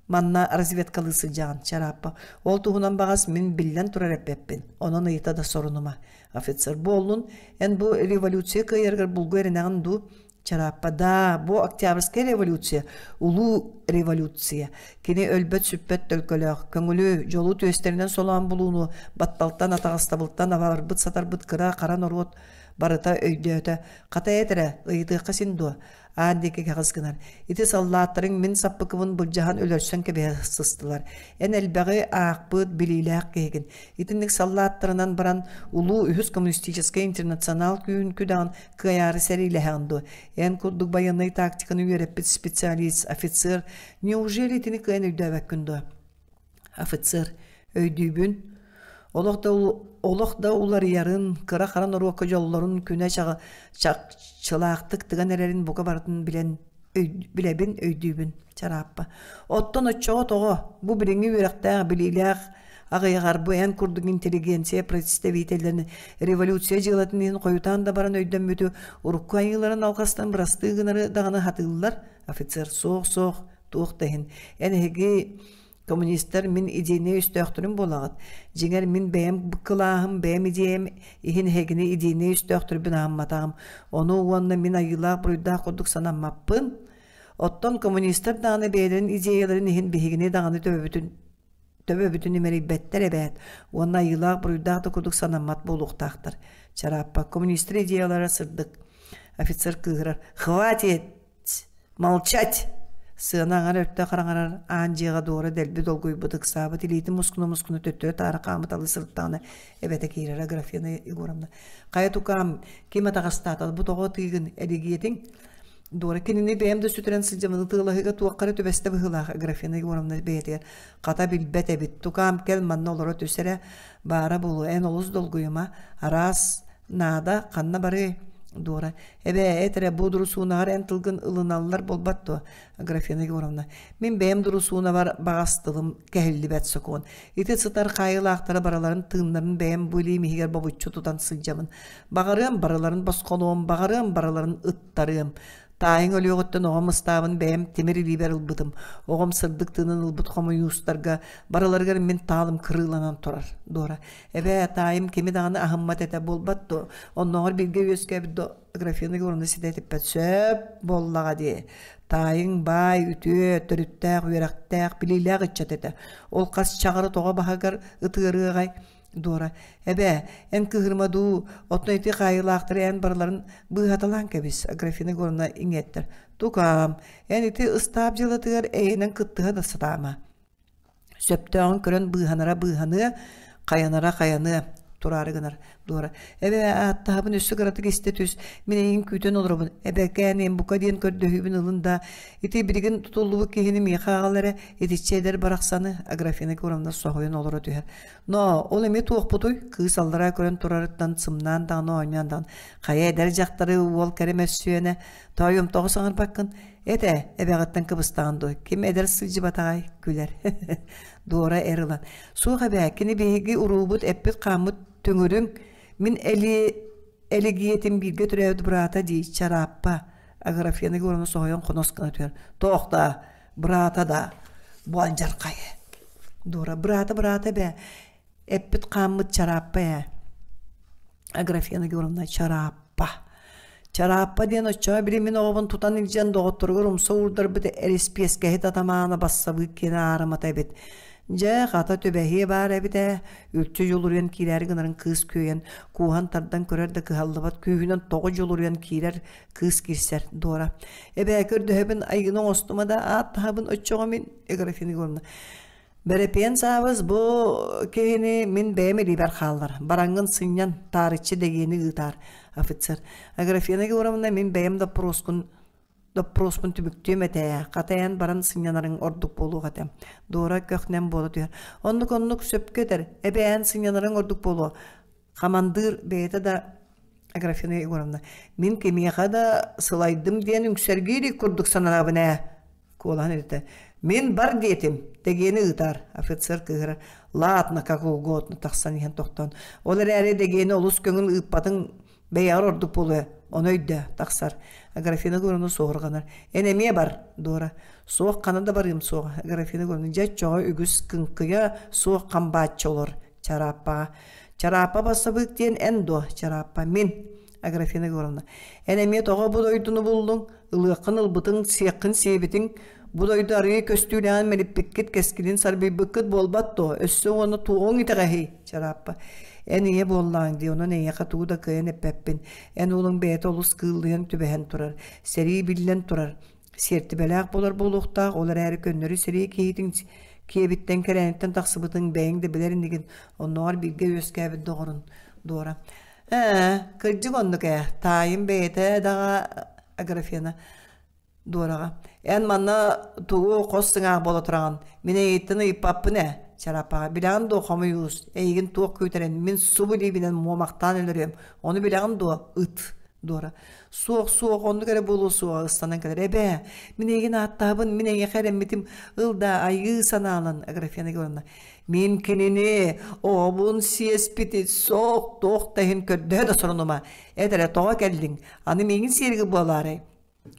манна разведкалыы сылдьаҕын, Чарааппа. Ол туһунан баҕас мин биллэн турар эппэппин. Онон ыйыта да сорунума. Офицер буоллун, эн бу революция кыайарыгар булгу эрэнэҕин дуу? Чарааппа даа, бу Октябрьская революция, улуу революция. Кини өлбөт-сүппэт төлкөлөөх, көҥүлү, дьолу түөстэринэн солоон булууну, батталтан, атаҕастабылтан абарбыт-сатарбыт кыра хара норуот барыта өйдөөтө. Хата эт эрэ, ыйытыахха син дуо? Аан диэки кэҕис гынар. Ити саллааттарыҥ мин саппыкыбын былдьаһан өлөрсөн кэбиһэ сыстылар. Эн элбэҕи аахпыт, билиилээх киһигин. Итинник саллааттарынан баран улуу үһүс коммунистическай интернационал күүһүн күдэҕин кыайаары сэриилэһэҕин дуо? Эн курдук байыаннай тактиканы үөрэппит специалист, офицер, неужели итини кыайан өйдөөбөккүн дуо? Офицер, өйдүүбүн. Олох да, олох да уларыйарын, кыра-хара норуокка дьоллорун күнэ чахчылаахтык тыган эрэрин бука барытын билэн билэбин, өйдүүбүн. Чарааппа. Оттон оччоҕо тоҕо бу билиҥҥи үөрэхтээх, билиилээх аҕыйаҕар бу эн курдук интеллигенция представителлэрин революция дьыалатын иһин хойутаан да баран өйдөммүтү урукку айыыларын алҕастан бырастыы гынары даҕаны сатыыллар офицер суох суох туох да иһин эн эһиги коммунистар мин идейнэй өстөөхтөрүм буолаҕыт дьиҥэр мин бэйэм кылааһым бэйэм идеям иһин эһигини идейнэй өстөөхтөрбүн аһымматаҕым ону уонна мин айыылаах буруйдаах курдук санаммаппын оттон коммунистар даҕаны бэйэлэрин идеяларын иһин биһигини даҕаны төбөбүтүн төбөбүтүн имэрийбэттэр эбээт уонна айыылаах буруйдаах да курдук санаммат буолуохтаахтар. Чарааппа коммунистар идеялара сырдык. Офицер кыыһырар. Хватит! Молчать! Сыана аҥар өртө хараҥарар аан дьиэҕэ дуора дэлби долгуйбут ыксаабыт илиитин мускуна-мускуна төттөрү-таары хаамыталыы сырыттаҕына эбэтэ киирэрэ Аграфена Егоровна. Хайа тукаам, ким атаҕастаата бу тоҕо ытыыгын эригиэтиҥ? Дора кинини бэйэм да сүтэрэн сылдьабын ытыалаһыыга туохха эрэ түбэстэ быһыылаах Аграфена Егоровна бэйэтигэр хата билбэт эбит тукаам кэл манна олоро түс эрэ баара буолуо эн олус долгуйума араас наада ханна барыай Дора эбээ эт эрэ бу дурусуунаҕар эн тылгын ылыналлар буолбат дуо Аграфена Егоровна мин бэйэм дурусуунабар баҕас тылым кэһиллибэт сокуон ити сытар хаайыылаахтара барыларын тыыннарын бэйэм бу илиим иһигэр бобуччу тутан сылдьабын баҕарыам барыларын босхолуом баҕарыам барыларын ыттарыам. Таайыҥ өлүөҕүттэн оҕом ыстаабын бэйэм тимир илиибэр ылбытым. Оҕом сырдык тыынын ылбыт хомуйуустарга барыларыгар мин таалым кырыыланан турар. Дора. Эбээ, таайым кими даҕаны аһыммат этэ буолбат дуо? Оннооҕор бииргэ үөскээбит до Аграфена Егоровна ситэ этиппэт. Сөп буоллаҕа дии. Таайыҥ баай, үтүө, төрүттээх, үөрэхтээх, билиилээх ыччат этэ. Ол хас чаҕары тоҕо баһыгар ытыарыаҕай? Дора, эбээ, эн кыыһырыма дуу, оттон ити хаайыылаахтары эн барыларын быыһаталаан кэбис, Аграфена Егоровна иҥиэттэр. Тукаам, эн ити ыстаап дьыалатыгар эйэнэн кыттыһа да сатаама. Сөптөөҕүн көрөн быыһанара быыһаныа, хайанара хайаныа тураары гынар Дора. Эбээ, ааттаһабын өссө кыратык истэ түс, мин эйигин күүтэн олоробун. Эбэкээн, эн бука диэн көрдөһүүбүн ылын да, ити билигин тутуллубут киһини миэхэ аҕал эрэ, итиччэ эдэр барахсаны, Аграфена Егоровна соһуйан олоро түһэр. Но, ол эмиэ туохпутуй? Кыыс аллараа көрөн турарыттан сымнаан даҕаны оонньоон даҕаны. Хайа эдэр дьахтары уол кэрэ мөссүөнэ, тоойуом тоҕо саҥарбаккын? Эт ээ, эбэҕиттэн кыбыстаҕын дуо? Ким эдэр сылдьыбатаҕай? Күлэр. Дора эр ылан. Суох эбээ, кини биһиги уруубут эппит-хааммыт түҥүрүҥ. Мин Эли Элигиэтин бииргэ төрөөбүт быраата дии, Чарааппа. Аграфена Егоровна соһуйан хонос гына түһэр. Тоох да, быраата да, бу алдьархай. Дора, быраата быраата эбээ, эппит хааммыт Чарааппа ээ. Аграфена Егоровна Чарааппа. Чарааппа диэн оччоҕо били мин оҕобун тутан илдьэн доҕотторугар умса уурдарбыт эриспиэскэһит атамаана бассабыык киэнэ аарымата эбит. Дьэ, хата түбэһиэ баар эбит ээ, үлтү дьулуруйан киирээри гынарын кыыс күөйэн, кууһан тардан көрөр да кыһаллыбат күүһүнэн тоҕо дьулуруйан киирэр кыыс киирсэр Дора. Эбээ көрдөһөбүн айгын оҥостума да ааттаһабын оччоҕо мин Аграфена Егоровна. Бэрэпиэн Саабыс бу киһини мин бэйэм илиибэр хааллар. Бараҥҥын сынньан, таарыччы дэгиэни ыытаар, офицер. Аграфена Егоровна мин бэйэм доппуруоскун доппуруоспун түмүктүөм этэ ээ, хата эн баран сынньанарыҥ ордук буолуох этэ. Дора көх-нэм буола түһэр. Оннук-оннук сөпкө этэр, эбээ эн сынньанарыҥ ордук буолуо. Хамандыыр бэйэтэ да Аграфена Егоровна, мин кимиэхэ да сылайдым диэн үҥсэргии илик курдук сананабын ээ Куолаһын илтэ. Мин бар диэтим, дэгиэни ыытаар, офицер кыыһыра. Ладно, как угодно тахсан иһэн тохтоон. Ол эрээри дэгиэни олус көҥүл ыыппатыҥ бэйэҕэр ордук буолуо, ону өйдөө, тахсар. Аграфена Егоровна суоһурҕанар. Эн эмиэ бар, Дора. Суох хана да барыым суоҕа. Аграфена Егоровна дьэ оччоҕо үгүс кыҥкыйа суох хамбааччы олор, Чарааппаҕа. Чарааппа бассабыык диэн эн дуо, Чарааппа? Мин. Аграфена Егоровна, эн эмиэ тоҕо бу дойдуну буллуҥ? Ылыаххын ылбытыҥ, сиэххин сиэбитиҥ, бу дойду арыый көстүүлээҕин мэлиппиккит, кэскилин сарбыйбыккыт буолбат дуо? Өссө уонна туоҕуҥ итэҕэһий? Чарааппа, эн ийэ буоллааҥ дии, онон эйиэхэ тугу да кыайан эппэппин. Эн уолуҥ бэйэтэ олус кыыллыйан түбэһэн турар. Сэрии биллэн турар. Сиэртибэлээх буолар буолуохтаах, ол эрээри көннөрү сэрии киһитин киэбиттэн кэрээниттэн тахсыбытыҥ бэйэҥ да билэр инигин, оннооҕор бииргэ үөскээбит доҕорун Дора. Ээ, кырдьык оннук ээ, таайым бэйэтэ даҕа Аграфена Дораҕа. Эн манна тугу хос сыҥаах буола тураҕын? Мин эйигиттэн ыйыппаппын ээ, Чарапаҕа. Билэҕин дуо, хомуйуус, эйигин туох күүтэрин мин субу илиибинэн муомахтаан өлөрүөм. Ону билэҕин дуо, ыт? Дора. Суох, суох, оннук эрэ буолуо суоҕа ыстанан кэлэр. Эбээ, мин эйигин ааттаһабын, мин эйиэхэ эрэммитим. Ыл да, айыы санаалан, Аграфена Егоровна. Мин кинини, оҕобун сиэспити суох туох да иһин көрдөһө да сорунума. Эт эрэ тоҕо кэллиҥ? Аны миигин сиэрги буолаарай?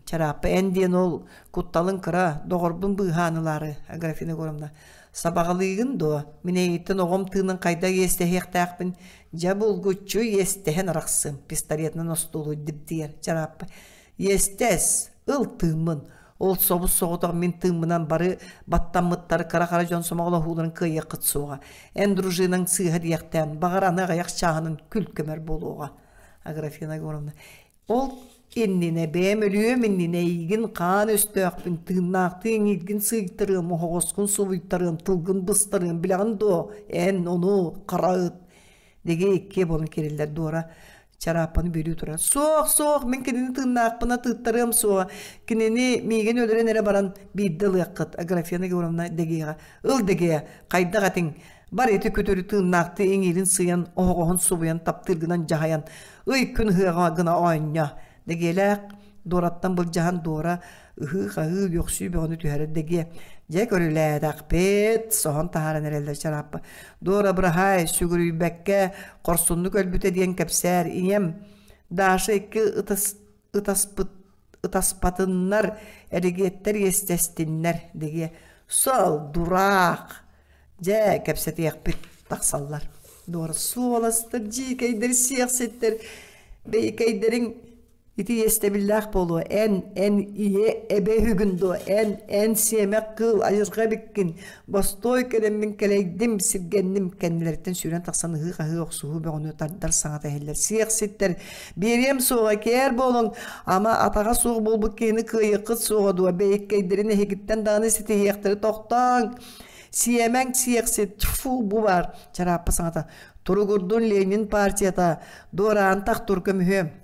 Чарааппа эн диэн ол кутталыҥ кыра, доҕорбун быыһаан ылаары, Аграфена Егоровна. Сабаҕалыыгын дуо? Мин эйигиттэн оҕом тыынын хайдах иэстэһиэхтээхпин? Дьэ булгуччу иэстэһэн арахсыам, пистолетынан остуолу дибдийэр Чарааппа. Иэстэс, ыл тыыммын. Ол собус-соҕотох мин тыыммынан бары баттаммыттар кыра-хара дьон сомоҕолоһууларын кыайыаххыт суоҕа. Эн дружинаҥ сыыһа диэхтээн, баҕар аны аҕыйах чааһынан күл көмөр буолуоҕа. Аграфена Егоровна, ол иннинэ бэйэм өлүөм иннинэ эйигин хаан өстөөхпүн, тыыннаахтыы иҥииргин сыыйтарыам, оһоҕоскун субуйтарыам, тылгын быстарыам, билэҕин дуо, эн ону хара ыт Диги иккиэ буолан киирэллэр Дора Чарааппаны бүөлүү турар. Суох, суох, мин кинини тыыннаахпына тыыттарыам суоҕа. Кинини миигин өлөрөн эрэ баран биирдэ ылыаххыт, Аграфена Егоровна Дэгиэҕэ. Ыл Дэгиэ, хайдах этиҥ? Бар ити күтүрү тыыннаахтыы иҥиирин сыйан, оһоҕоһун субуйан, таптыыргынан дьаһайан, ый күн ыһыаҕа гына оонньо. Дэгиэлээх Дуораттан былдьаһан Дуора ыһыы-хаһыы, үөхсүү бөҕөнү түһэрэр дэгиэ. Дьэ көрүлээтэхпит, соһон таһааран эрэллэр Чарааппа. Дуора быраһаай, сүгүрүйбэккэ, хорсуннук өлбүтэ диэн кэпсээр. Ийэм Даша икки ытас, ытаспыт, ытаспатыннар, эригиэттэр иэстэстиннэр дэгиэ «Сол, дураак! Дьэ, кэпсэтиэхпит» тахсаллар. Дуора суоластар, дьиикэйдэр, сиэхситтэр, бэйикэйдэриҥ Ити иэстэбиллээх буолуо, эн, эн ийэ эбэ үһүгүн дуо, эн, эн сиэмэх кыыл айылҕа эбиккин, бостуой кэлэммин кэлэйдим, сиргэнним, кэннилэриттэн сүүрэн тахсан ыһыы-хаһыы охсуһуу бөҕөнү тардар саҥата иһиллэр. Сиэх ситтэр, биэриэм суоҕа, кээр буолуҥ, ама атаҕа суох буолбут киһини кыайыаххыт суоҕа дуо, бэйиккэйдэрин эһигиттэн даҕаны ситиһиэхтэри тохтооҥ, сиэмэҥ сиэхсит, тьфу, бу баар, чарааппа саҥата, туругурдун Ленин партията, дуораан тахтур көмүһүөм.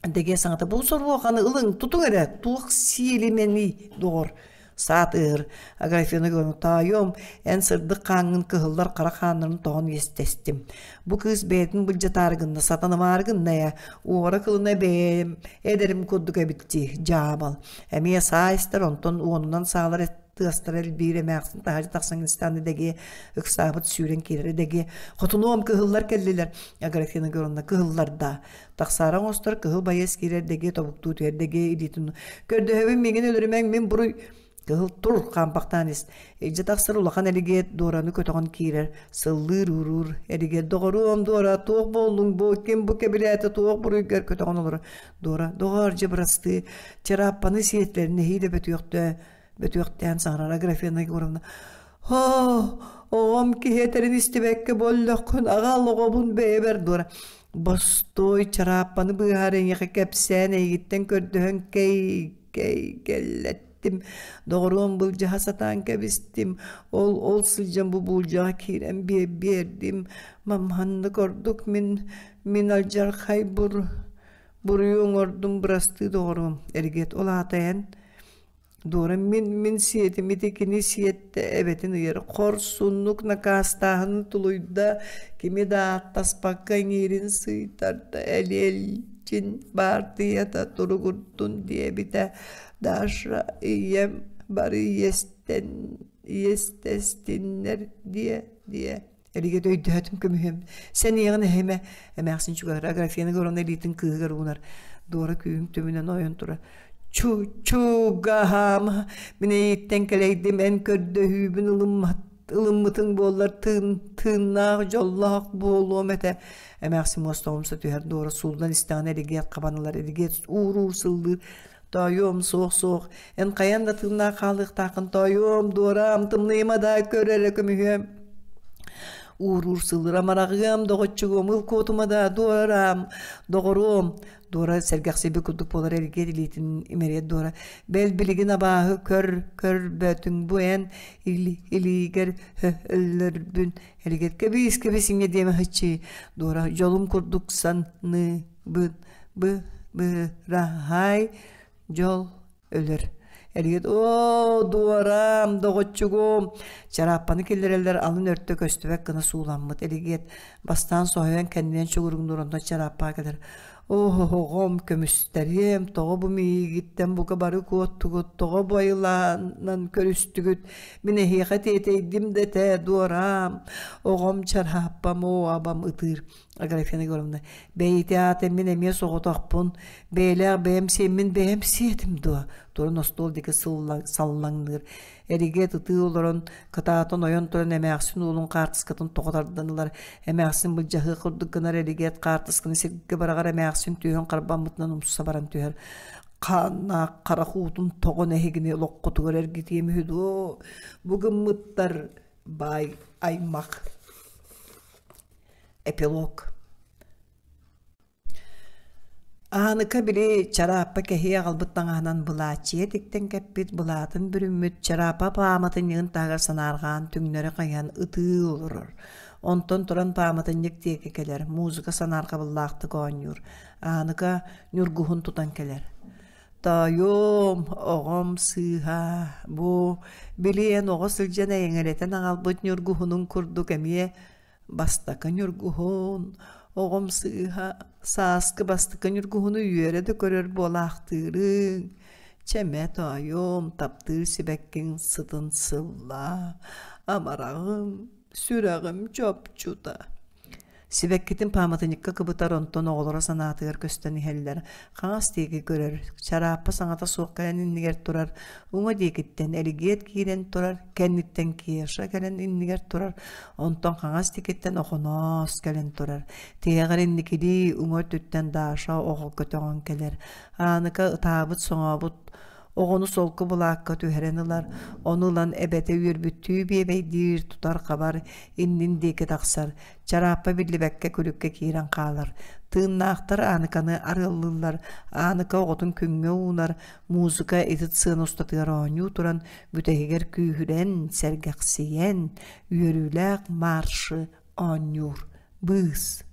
Дэгэ саҥата бу соруоханы ылыҥ, тутуҥ эрэ, туох сиэлимэний, доҕор саат ыыр Аграфена Ивановна таайом эн сырдык хааҥҥын кыһыллар хара хааннарын тоҕон иэстэстим. Бу кыыс бэйэтин былдьатаары гынна, сатанымаары гынна ээ, уора кылына бэйэм эдэрим курдук эбит дии, дьаабал. Эмиэ саа истэр, онтон уонунан саалар тыастара элбиир эмээхсин таһырдьа тахсан истэҕинэ дэгиэ ыксаабыт сүүрэн киирэрэ дэгиэ хотунуом кыһыллар кэллилэр Аграфена Егоровна кыһыллар да тахсаары оҥостор кыһыл байыас киирэр дэгиэ тобуктуу түһэр дэгиэ илиитин көрдөһөбүн миигин өлөрүмэҥ мин буруй кыһыл тур хаампахтаан ис илдьэ тахсар улахан элигиэт дуораны көтөҕөн киирэр сыллыыр ууруур элигиэт доҕоруом дуора туох буоллуҥ бу ким бу кэбилээтэ туох буруйгар көтөҕөн олорор дуора доҕоор дьэ бырастыы чарааппаны сиэтилэр нэһиилэ бөтүөхтөө бөтүөхтээн саҥарар Аграфена Егоровна «Оо, оҕом киһи этэрин истибэккэ боллоххун аҕал оҕобун бэйэбэр дуора бостуой чарааппаны быыһаар эйиэхэ кэпсээн эйигиттэн көрдөһөн кэй кэй кэллэттим доҕоруом былдьаһа сатаан кэбистим ол ол сылдьан бу буулдьаҕа киирэн биэрдим мамханнык ордук мин мин алдьархай бур буруйу оҥордум бырастыы доҕоруом эргиэт ол аата эн Дуора мин мин сиэтим ити кини сиэттэ эбэтин ыйар хорсуннук накаастааһынын тулуйда кими да ааттаспакка иҥиирин сыйтарда элиэлдьин баартыйата туругурдун диэбитэ Даша ийэм бары иэстэн иэстэстиннэр диэ диэ Эригет өйдөһөтүм көмүһүм. Сэниэҕин эһимэ эмээхсин чугаһыра Аграфена Егоровна илиитин кыыһыгар уунар. Дуора күүһүм түмүнэн ойон турар. Чу-чугаһаама, мин эйиттэн кэлэйдим, эн көрдөһүүбүн ылыммат ылыммытыҥ буоллар тыын тыыннаах дьоллоох буолуом этэ. Эмээхсин муоста түһэр Дуора сууллан истэҕинэ эригиэт хабан ылар, эригиэт уур-уур сыллыыр. Тоойуом, суох-суох, эн хайан да тыыннаах хаалыахтааххын тоойуом, дуораам, тымныйыма да көр эрэ көмүһүөм. Ууруур сылыра мараҕыам, доҕоччугуом, ыл куотума да дуораам, доҕоруом. Дуора сэргэхсийбит курдук буолар эргиэр илиитин имэрийэр Дуора. Бэл билигин абааһы көр, көрбөтүҥ бу эн или, илиигэр өллөрбүн. Эригэр кэбиис, кэбис инньэ диэмэ һыччыы. Дуора дьолум курдук саныыбын Бы-быраһай дьол өлөр. Эригит оо, дуорам, доҕоччугум! Чарааппаны киллэрэллэр алын өртө көстүбэт гына сууламмыт. Эригиэт бастаан соһуйан кэннинэн чугуруҥнуур онтон чарааппаҕа кэлэр. Оһоҕом, көмүстэриэм, тоҕо бу миигиттэн бука бары куоттугут, тоҕо бу айылаанан көрүстүгүт? Мин эһиэхэ тиэтэйдим да этэ, дуораам, оҕом чарааппам, оо, абам ытыыр. Аграфена Егоровна, бэйити аата мин эмиэ соҕотохпун, бэйэлээх бэйэм сиэммин бэйэм сиэтим дуо? Туран остуол диэки саллаҥныыр. Эригэ ытыы олорон, кытаатан ойон туран эмээхсин уолун хаартыскатын тоҕо тардан ылар. Эмээхсин былдьаһыы курдук гынар Эригиэт хаартысканы сиргэ быраҕар эмээхсин түөһүн харбаммытынан умса баран түһэр. Хааннаах харах уутун тоҕон эһигини олоххутугар эргитиэм үһү дуо? Бу гыммыттар баай аймах. Эпилог Ааныка били чарааппа кэһии аҕалбыт таҥаһынан былааччыйа тиктэн кэппит былаатын бүрүммүт чараапа пааматынньыгын таһыгар санаарҕаан түҥнэри хайан ытыы олорор. Онтон туран пааматынньык диэки кэлэр, музыка санаарҕабыллаахтык оонньуур. Ааныка ньургуһун тутан кэлэр. Тоойуом, оҕом сыыһа, бу били эн оҕо сылдьан эйэҥэлэтэн аҕалбыт ньургуһунуҥ курдук эмиэ Бастакы ньургуһун, оҕом сыыһа, сааскы бастакы ньургуһуну үөрэ да көрөр буолаахтыырыҥ. Чэмэ тоойуом, таптыыр сибэккиҥ сытын сыллаа, амараҕым, сүрэҕим чопчута. Сибэккитин пааматынньыкка кыбытар, онтон оҕолоро санаатыгар көстөн иһэллэр. Хаҥас диэки көрөр, чарааппа саҥата суох кэлэн иннигэр турар, уҥа диэкиттэн Элигиэт киирэн турар, кэнниттэн Кеша кэлэн иннигэр турар, онтон хаҥас диэкиттэн Охоноос кэлэн турар. Тиһэҕэр инникилии уҥа өттүттэн Даша оҕо көтөҕөн кэлэр. Ааныка ытаабыт-соҥообут Оҕону солко былаакка түһэрэн ылар, ону ылан эбэтэ үөрбүттүү биэбэйдиир, тутар-хабар, иннин диэки тахсар, чарааппа биллибэккэ күлүккэ киирэн хаалар. Тыыннаахтар Ааныканы арыаллыыллар, Ааныка оҕотун күҥҥэ уунар, музыка ити сыана устатыгар оонньуу туран, бүтэһигэр күүһүрэн, сэргэхсийэн, үөрүүлээх маршы оонньуур. Быыс.